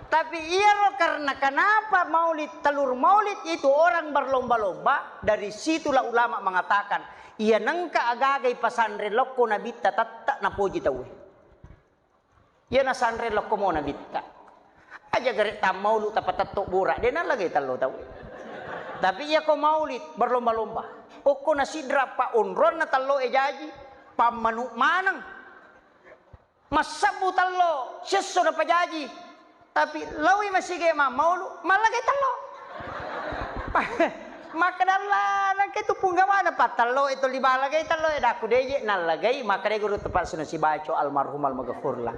Tapi iyaro karena kenapa maulid, telur maulid itu orang berlomba-lomba, dari situlah ulama mengatakan, iya nengka agaga ipasanre lokko nabitta tette napoji tauwe. Iya nasanre lokko mo nabitta. Aja gare tammaulu tapatetto bura, de nallagai tello tau. Tapi iya ko maulid berlomba-lomba. Okko nasidra pa onronna tello e jaji, pammanu maneng. Massebbu tello, siesso napajaji. Tapi lawi masige mammaulu, mallagai tello. Makkeda Allah, nangke tu punggawana pa tello e, tuli balagai tello e, daku deje nallagai, makkeda guru tepat sunu sibaco almarhum almaghfurlah.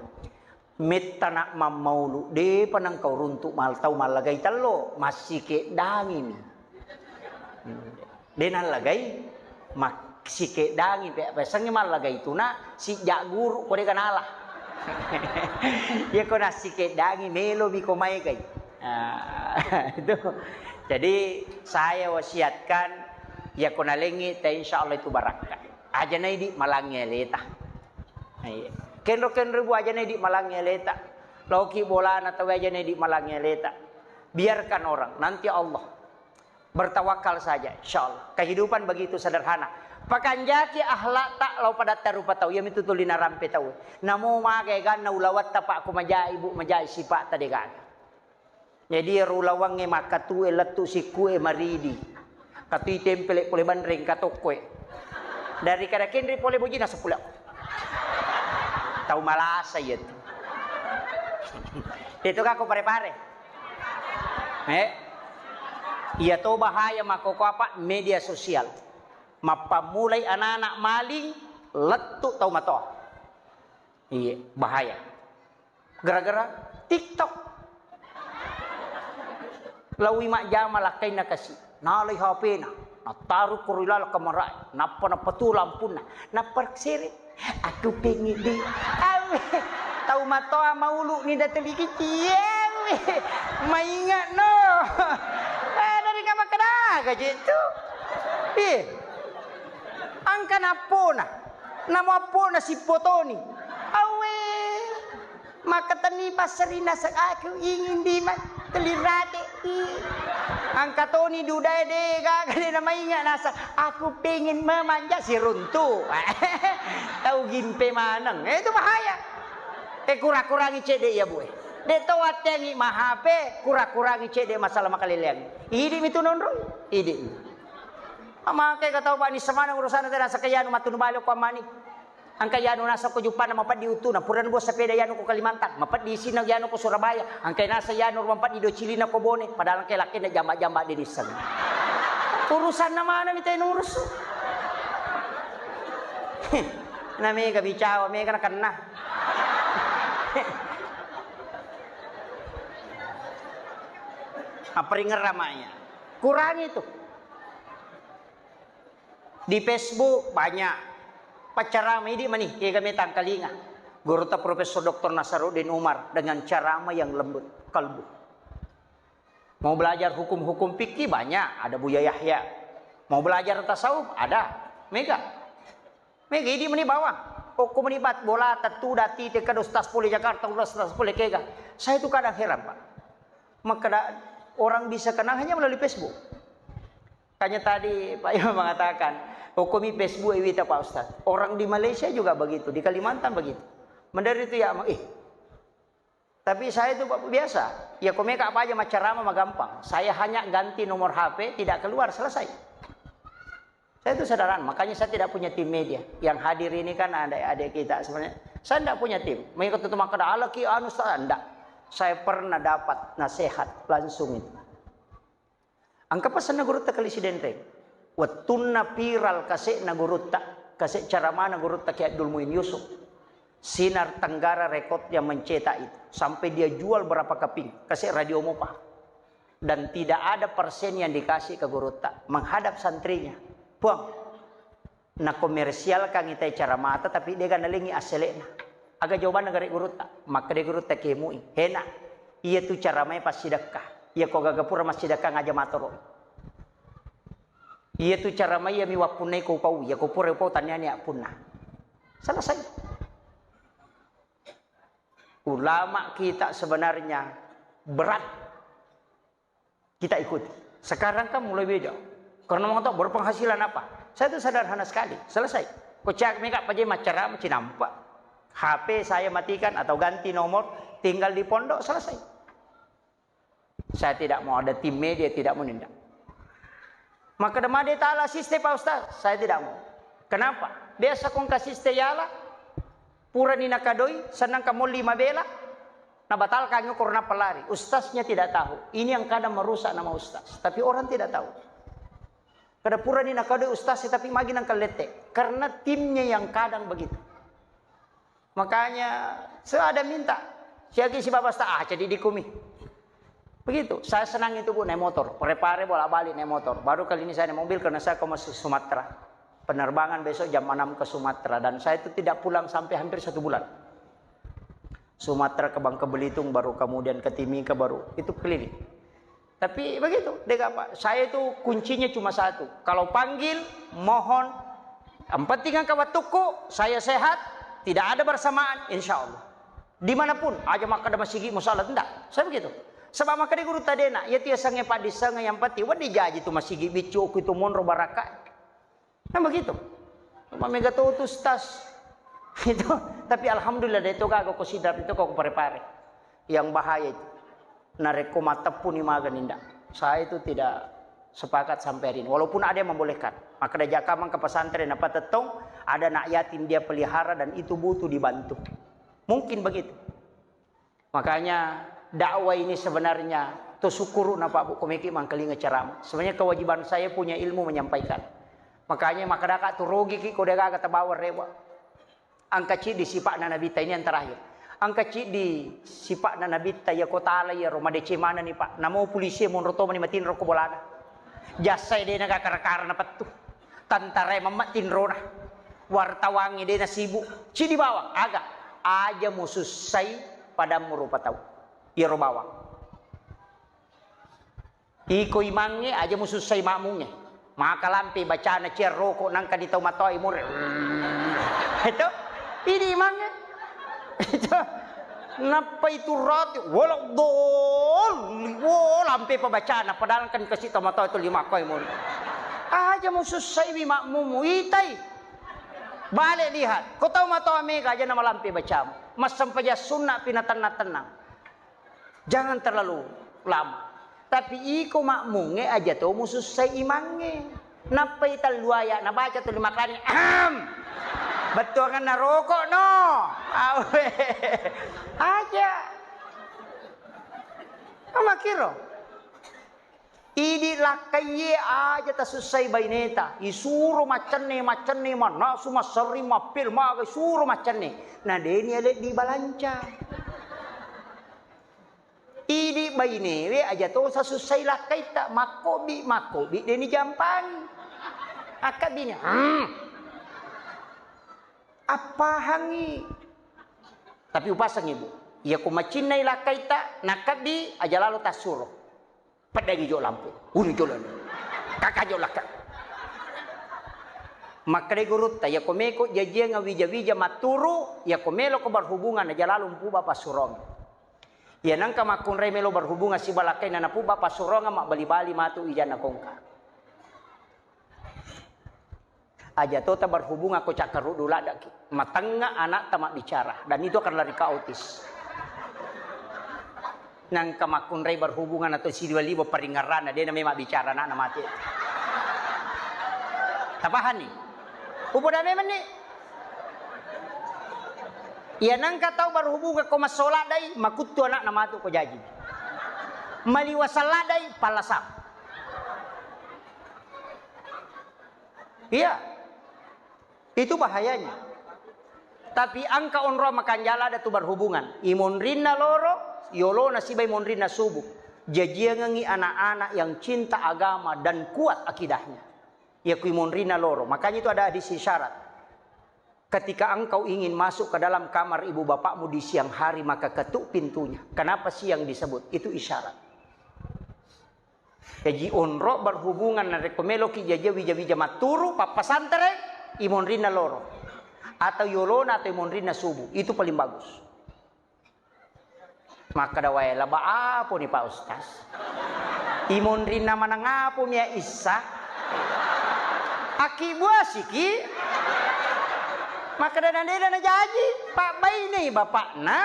Mettana mammaulu, depa nangkau runtu mal tau mallagai tello, massikeddangimi. De nallagai, massikeddangi pe, pesengngi mallagai tuna sijak guru ko de ganala. Iya ko nassikeddangi melomi ko maegai. Ah, itu. Jadi saya wasiatkan, iya ko nalengngi te, insya Allah itu barakka. Aja naidi malangngi aleta. Iya. Kenro-kenro bu aja naidi malangngi aleta. Loki bolana tau aja naidi malangngi aleta. Biarkan orang, nanti Allah. Bertawakal saja, insya Allah. Kehidupan begitu sederhana. Pakanjaki akhlakta lao padatta rupa tau, iya mitu tuli narampe tau. Namo maga eganna ulawatta, Pak, ko majai, Bu, majai sipakta de gaga. Jadi ero ulawangnge makkatue lettu sikkue maridi. Katui tempele pole banreng katokkoe. Dari kada kenri pole bojina seppulo. Tau malasa iya tu. Itu kako pare-pare. Eh, iya to bahaya makkoko apa? Media sosial. Mappammulai anak-anak maling, lettu tau matoa. Iya, bahaya. Gara-gara TikTok. Lawi majjama lakkainna kasi. Nalai H P-na. Nattaru ko ri laleng kamarae. Nappa napatu lampunna. Nappa sere. Aku pengen di. Awe. Tau matoa maulu ni dateli kici. Awe. Maingat no. Eh, dari kamar kedaga je tu. Eh. Engka nappona, namo appona sippotoni. Awe, maka tenni passerina se-, aku ingin di ma-, telirate. Ih. Engka toni dudae de gaga de namainga nasa, aku pengen memanja siruntu. Tau gimpe maneng. Eh, itu bahaya. Eh, kurang-kurangi cedde ya, Bu, eh. De to wattengi mahape, kurang-kurangi cedde masalah makaleleang. Idi mi tu nonroi. Idi. Maka ka tau bani semana urusan tena sakayanu matunu bale ko amani. Engka yanu nasa ko Juppana mapeddi utuna, purana buah sepeda yanu ko Kalimantan, mapeddi isina yanu ko Surabaya, engka nasa yanu mapeddi do cilina ko Bone, padahal engka lakkena jamba-jamba de disseng. Urusanna mana mi tenurus. Na mega bicawa, mega na kenna. Apa ringerra maya? Kurangi tu. Di Facebook banyak. Paccarama idi mani, kega metang kalinga. Gurutta Profesor Doktor Nasaruddin Umar dengan ceramah yang lembut kalbu. Mau belajar hukum-hukum fikih banyak, ada Buya Yahya. Mau belajar tasawuf, ada. Mega. Mega idi mani bawang. Okko mani bat bola, tetu dati, teka ustaz pole Jakarta, ustaz pole kega. Saya itu kadang heran, Pak. Maka orang bisa kenal hanya melalui Facebook. Makanya tadi Pak Imam mengatakan, "Hukumi Facebook iwita Pak Ustaz." Orang di Malaysia juga begitu, di Kalimantan begitu. Mendari itu ya, eh. Tapi saya itu Pak, biasa. Ya, komeka apa aja macarama magampang. Saya hanya ganti nomor H P, tidak keluar, selesai. Saya itu sederhana, makanya saya tidak punya tim media. Yang hadir ini kan ada adik kita sebenarnya. Saya tidak punya tim. Mengikut itu maka ada lagi anu, saya tidak. Saya pernah dapat nasihat langsung itu. Engka pasenna gurutta Kali Sidenreng. Wettunna viral kase'na gurutta, kase' caramana gurutta Kiai Abdul Muin Yusuf. Sinar Tenggara Record yang mencetak itu. Sampai dia jual berapa keping, kase' radio mopa. Dan tidak ada persen yang dikasih ke gurutta. Menghadap santrinya. Puang, nakomersialkan itai caramata, tapi dega nalengi assele'na. Aga jawabanna gare' gurutta? Makkeda gurutta kemui, "Hena, iya tu caramae passidekka. Iya ko gaga pura massidekka ngaja matoro. Iya tu caramae iya mi wappunnai ko pau, iya ko pura pau taniani appunna." Selesai. Ulama kita sebenarnya berat kita ikuti. Sekarang kan mulai beda. Karena mau tahu berpenghasilan apa? Saya itu sederhana sekali. Selesai. Ko cak mega paje macara cinampa. H P saya matikan atau ganti nomor, tinggal di pondok, selesai. Saya tidak mau ada tim media, tidak mau nindak. Maka demade tala siste Pak Ustaz, saya tidak mau. Kenapa? Biasa kong kasiste yala, purani nakadoi, senang kamu lima bela, nabatalkan ukur napa lari. Ustaznya tidak tahu. Ini yang kadang merusak nama ustaz. Tapi orang tidak tahu. Kada purani nakadoi ustaz, tapi magi nang kalette. Karena timnya yang kadang begitu. Makanya, saya ada minta. Siagi si Bapak Ustaz, ah, jadi dikumi. Begitu. Saya senang itu, Bu, naik motor. Pare-pare bolak-balik naik motor. Baru kali ini saya naik mobil karena saya ke Sumatera. Penerbangan besok jam enam ke Sumatera. Dan saya itu tidak pulang sampai hampir satu bulan. Sumatera ke Bangka Belitung, baru kemudian ke Timika, baru itu keliling. Tapi begitu, dega apa? Saya itu kuncinya cuma satu. Kalau panggil, mohon, yang penting angka wattukku, saya sehat, tidak ada bersamaan, insya Allah. Dimanapun, aja makkeda masigi musola, ndak. Saya begitu. Sebab makkeda gurutta dena, ya tiasange padissange yang penting, wedding jaji tu masigi biccu, ku itu monro baraka. Kan begitu. Cuma mega to tu stas. Itu. Tapi alhamdulillah, de to gaga ko sidap itu ko pare-pare. Yang bahaya itu. Narekko mateppu ni maga ninda. Saya itu tidak sepakat sampai hari ini. Walaupun ada yang membolehkan. Maka ada jakamang ke pesantren apa tetong, ada anak yatim dia pelihara dan itu butuh dibantu. Mungkin begitu. Makanya dakwah ini sebenarnya to syukuru na Pak Bu komeki mangkalinga ceramah. Sebenarnya kewajiban saya punya ilmu menyampaikan. Makanya makadaka tu rogi ki ko de gaga tabawa rewa. Angka ciddi sipakna Nabitta ini yang terakhir. Angka ciddi sipakna Nabitta ya kota ala ya Roma dece mana ni Pak. Namo polisi monro to mani matinro ko bolana. Jasai de naga kara-kara na pettu. Tantarae mamma tinrona. Wartawangnge de nasibuk. Ciddi bawang. Aga. Aja musussai padammu rupa tau. Iyaro bawang. Iko imangnge aja musussai makmungnge. Maka lampe bacana ciarroko nangka di tau matoa imore. Itu. Idi imangnge. Itu. Nappa itu roti, wala dol, wo, lampe pabacana, padahal kan kasi tau matoa itu lima koi imore. Aja musussaiwi makmumu, itai. Balik lihat, ko tau matoa mega aja namalampe bacamu. Massempajang sunna pi na tenna-tennang. Jangan terlalu lama. Tapi iko makmungnge aja to musussai imangnge. Nappai tallu aya nabaca tuli makkani, ahem. Bettuanganna rokok no. Awe. Aja. Amakiro. Idi lakkaiye aja tasussai baineta. Isuro maccenne, maccenne, mannasu, masserri, mappil, maga, isuro maccenne. Na deni ale dibalanca. Idi bainewe aja to sasussai lakkaitta, makkobi, makkobi deni jampangi. Akkabini, hmm. Appahangi. Tapi upasang ibu. Iya ko macinnai lakkaitta, nakkabbi aja lalo tassuro. Peddangi jo lampu. Uni jo lalo. Kaka jo lakka. Makkeda gurutta, iya ko meko jajiang wija-wija matturu, iya ko melo ko berhubungan aja lalo mpuba passurong. Iya nangka makkunrai melo berhubungan siba lakkainna napubba passurongeng mabbali-bali matu ijanna kongka. Aja tota berhubungan ko cakkaruddu laddaki. Matengnga anakta mabbicara dan itu akan lari ke autis. Nangka makkunrai berhubungan atau sidiwa-liwa paringngerranna de namai mabbicara anakna mati. Tapahanni? Upoda memang ni. Iya nangka tau berhubungan ko massola dai, makuttu anakna matu ko jaji. Maliwasang ladai, pallasang. Iya. Itu bahayanya. Tapi engka onroang makanjala ada tu berhubungan. Imonrinna loro, yolona siba imonrinna subuh. Jajiangengi anak-anak yang cinta agama dan kuat akidahnya. Iya ku imonrinna loro. Makanya itu ada hadis isyarat. Ketika engkau ingin masuk ke dalam kamar ibu bapakmu di siang hari, maka ketuk pintunya. Kenapa siang disebut? Itu isyarat. Jaji onro berhubungan narekko meloki jaji wija-wija matturu, pappasantere, imonrinna loro. Atau yolona atau imonrinna subuh. Itu paling bagus. Makkeda wae, laba aponi Pak Ustaz? Imonrinna maneng apo mia issa? Akkibuasiki? Makkeda nadena najaji, pabbainei bapakna.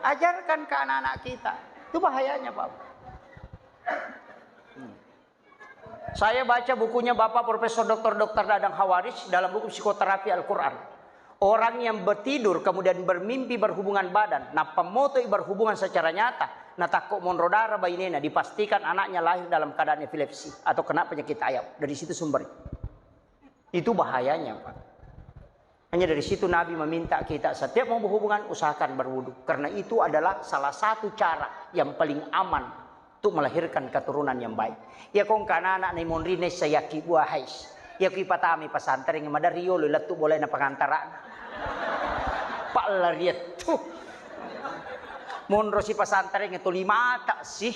Ajarkan ke anak-anak kita. Itu bahayanya, Pak. Saya baca bukunya Bapak Profesor Doktor Doktor Dadang Hawaris dalam buku Psikoterapi Al-Quran. Orang yang bertidur kemudian bermimpi berhubungan badan, nappa motoi berhubungan secara nyata, natakko monro darah bainena, dipastikan anaknya lahir dalam keadaan epilepsi atau kena penyakit ayam. Dari situ sumber. Itu bahayanya, Pak. Hanya dari situ Nabi meminta kita setiap mau berhubungan usahakan berwudu. Karena itu adalah salah satu cara yang paling aman untuk melahirkan keturunan yang baik. Iya kong kana anak ni monri nessa yaki buah hais. Iya kui patami pasantren madari yolo lettu boleh na pengantara. Pak lariat tuh. Monro si pasantren itu lima tak sih.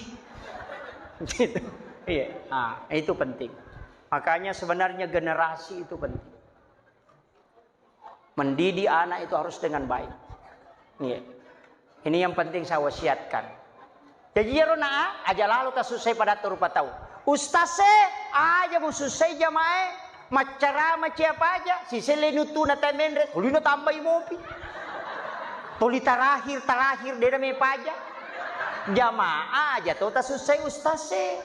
Gitu. Iya. Ah, itu penting. Makanya sebenarnya generasi itu penting. Mendidik anak itu harus dengan baik. Iya. Ini yang penting saya wasiatkan. Jadi iyaro na aja lalo tasussai pada rupa tau. Ustaz e, aja musussai jamae, maccarama cia paja, siselle nutuna teh menre, tuli no tambai mopi. Tuli terakhir, terakhir, dena me paja. Jamaah aja to tasussai ustaz e.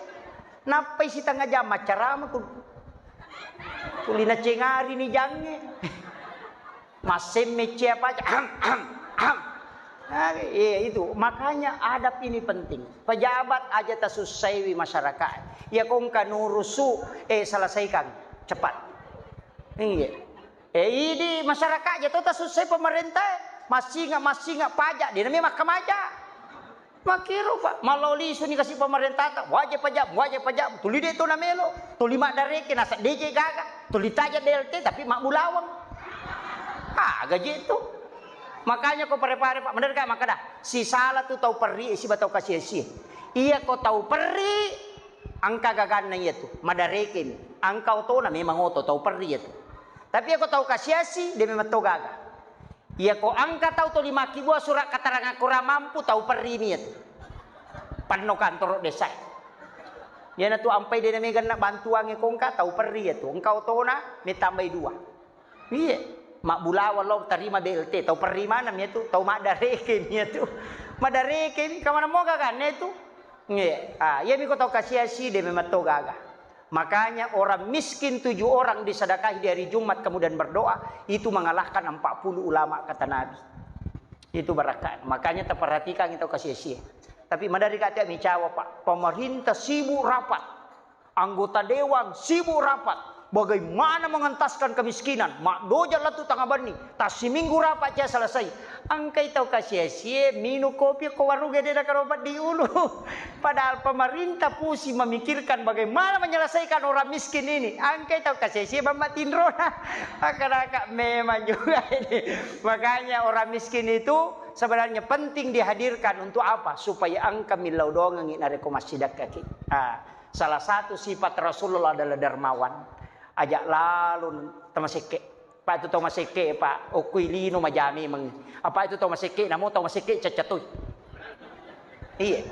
Nappai sitengah jam maccarama ku. Tuli nacengari ni jange. Massemme cia paja. Ahem, ahem, ahem. Nah, iya itu. Makanya adab ini penting. Pejabat aja tasussaiwi masyarakat. Ya kongka nurusu, eh selesaikan cepat. Iya. Eh idi masyarakat aja to tasussai pemerintah. Massinga massinga pajak dia namanya makkamaja. Makkiro, Pak, malao lisuni kasi pamarentata, wajib pajak, wajib pajak, tuli de to namelo, tuli maddareke nasa deje gaga, tuli taja D L T tapi mabbulawang. Ah, gaji itu. Makanya ko pare-pare, Pak, maderka makkeda, sisala tu tau perri siba tau kasiasi. Iya ko tau perri, engka gaganna iya tu, madarekeng. Engka otona memang oto tau perri iya tu. Tapi iya ko tau kasiasi, de memang to gaga. Iya ko engka tau to lima kibua surat keterangan kurang mampu, tau perri mi iya tu. Penno kantoro desa. Iyana tu ampai de na meganna bantuange ko engka tau perri iya tu. Engka otona, metambai dua. Iye, mabbulawang lo tarima B L T, tau perri maneng mi tu, tau maddareke mi tu. Maddareke mi, kamana moga kan itu? Nge, ah, iya mi ko tau kasiasi de memang to gaga. Makanya orang miskin tujuh orang disedekahi di hari Jumat kemudian berdoa, itu mengalahkan empat puluh ulama kata Nabi. Itu barakka. Makanya taperhatikan itu kasiasi. Tapi madari kata micawa, Pak. Pemerintah sibuk rapat. Anggota dewan sibuk rapat, bagaimana mengentaskan kemiskinan, maddoja lettu tangabenni, tassiminggu rapat ca selesai. Engkai tau kasiasie minung kopi ko warung gede na karopat di ulu. Padahal pemerintah pusing memikirkan bagaimana menyelesaikan orang miskin ini. Engkai tau kasiasie bamba tinrona. Maka memang juga ini. Makanya orang miskin itu sebenarnya penting dihadirkan untuk apa? Supaya engka millau dongengi narekko massidakkaki. Ah. Salah satu sifat Rasulullah adalah dermawan. Aja lalo tamasekke. Pak, itu tau masekke, Pak. Okui lino majami meng. Apa itu tau masekke? Namo tau masekke cacatoi. Iya.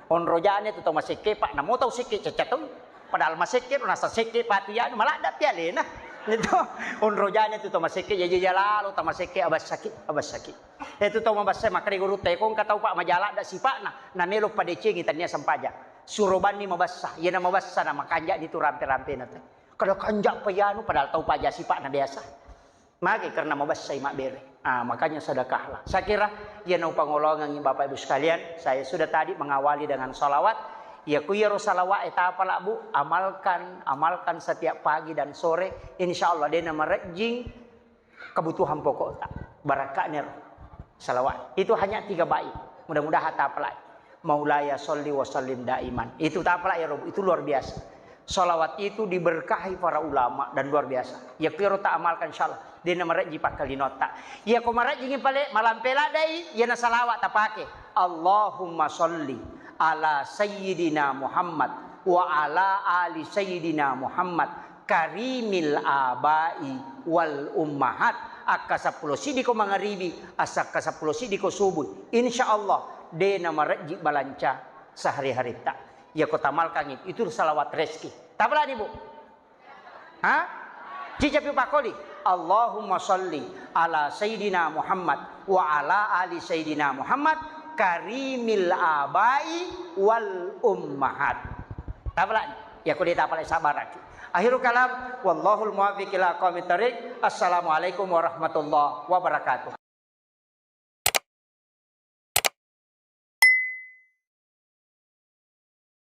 Onrojane tu tau masekke, Pak. Namo tau sekke cacatoi. Padahal masekke ro nasa sekke patu yanu maladda pialena. Itu onrojane tu tau masekke, jaji jalalo tau masekke abassaki, abassaki. Itu tau mabassa makkeda guru te ko engka tau, Pak, majaladda sipakna, namelo padecengi tania sempajang. Suro banni mabassa, iyana mabassa na makanja'ni tu rampe-rampena te. Kada kanja pa iyanu padahal tau paja sipa'na biasa. Magi karena mabassai mabbere. Ah, makanya sedekahlah. Saya kira iyana upangolongangi Bapak Ibu sekalian, saya sudah tadi mengawali dengan salawat. Ya ku iyaro salawat e tapala, Bu, amalkan, amalkan setiap pagi dan sore. Insya Allah dena marejjing kebutuhan pokokta. Barakka'na ro salawat. Itu hanya tiga bait. Mudah-mudahan tapalai. Maulaya sholli wa sallim daiman. Itu tapalai ya Rob. Itu luar biasa. Salawat itu diberkahi para ulama dan luar biasa. Ya kiro tak amalkan insyaallah. Dena marejji pakkalinotta. Ya ko marejjingi pale malampe ladai, ya na salawat tapake. Allahumma sholli ala sayyidina Muhammad wa ala ali sayyidina Muhammad karimil abai wal ummahat. Akka seppulo siddiko mangaribi, asa akka seppulo siddiko subuh. Insya Allah, dena marejji balanca sehari-haritta. Ya ko tamalkangi, itu salawat rezeki. Tapalani, Bu? Ha? Cicapi pakoli. Allahumma sholli ala sayyidina Muhammad wa ala ali sayyidina Muhammad karimil abai wal ummahat. Tapalani. Ya ko de tapalai sabaraki. Akhirul kalam, wallahul muwaffiq ila aqwamit thariq. Assalamualaikum warahmatullahi wabarakatuh.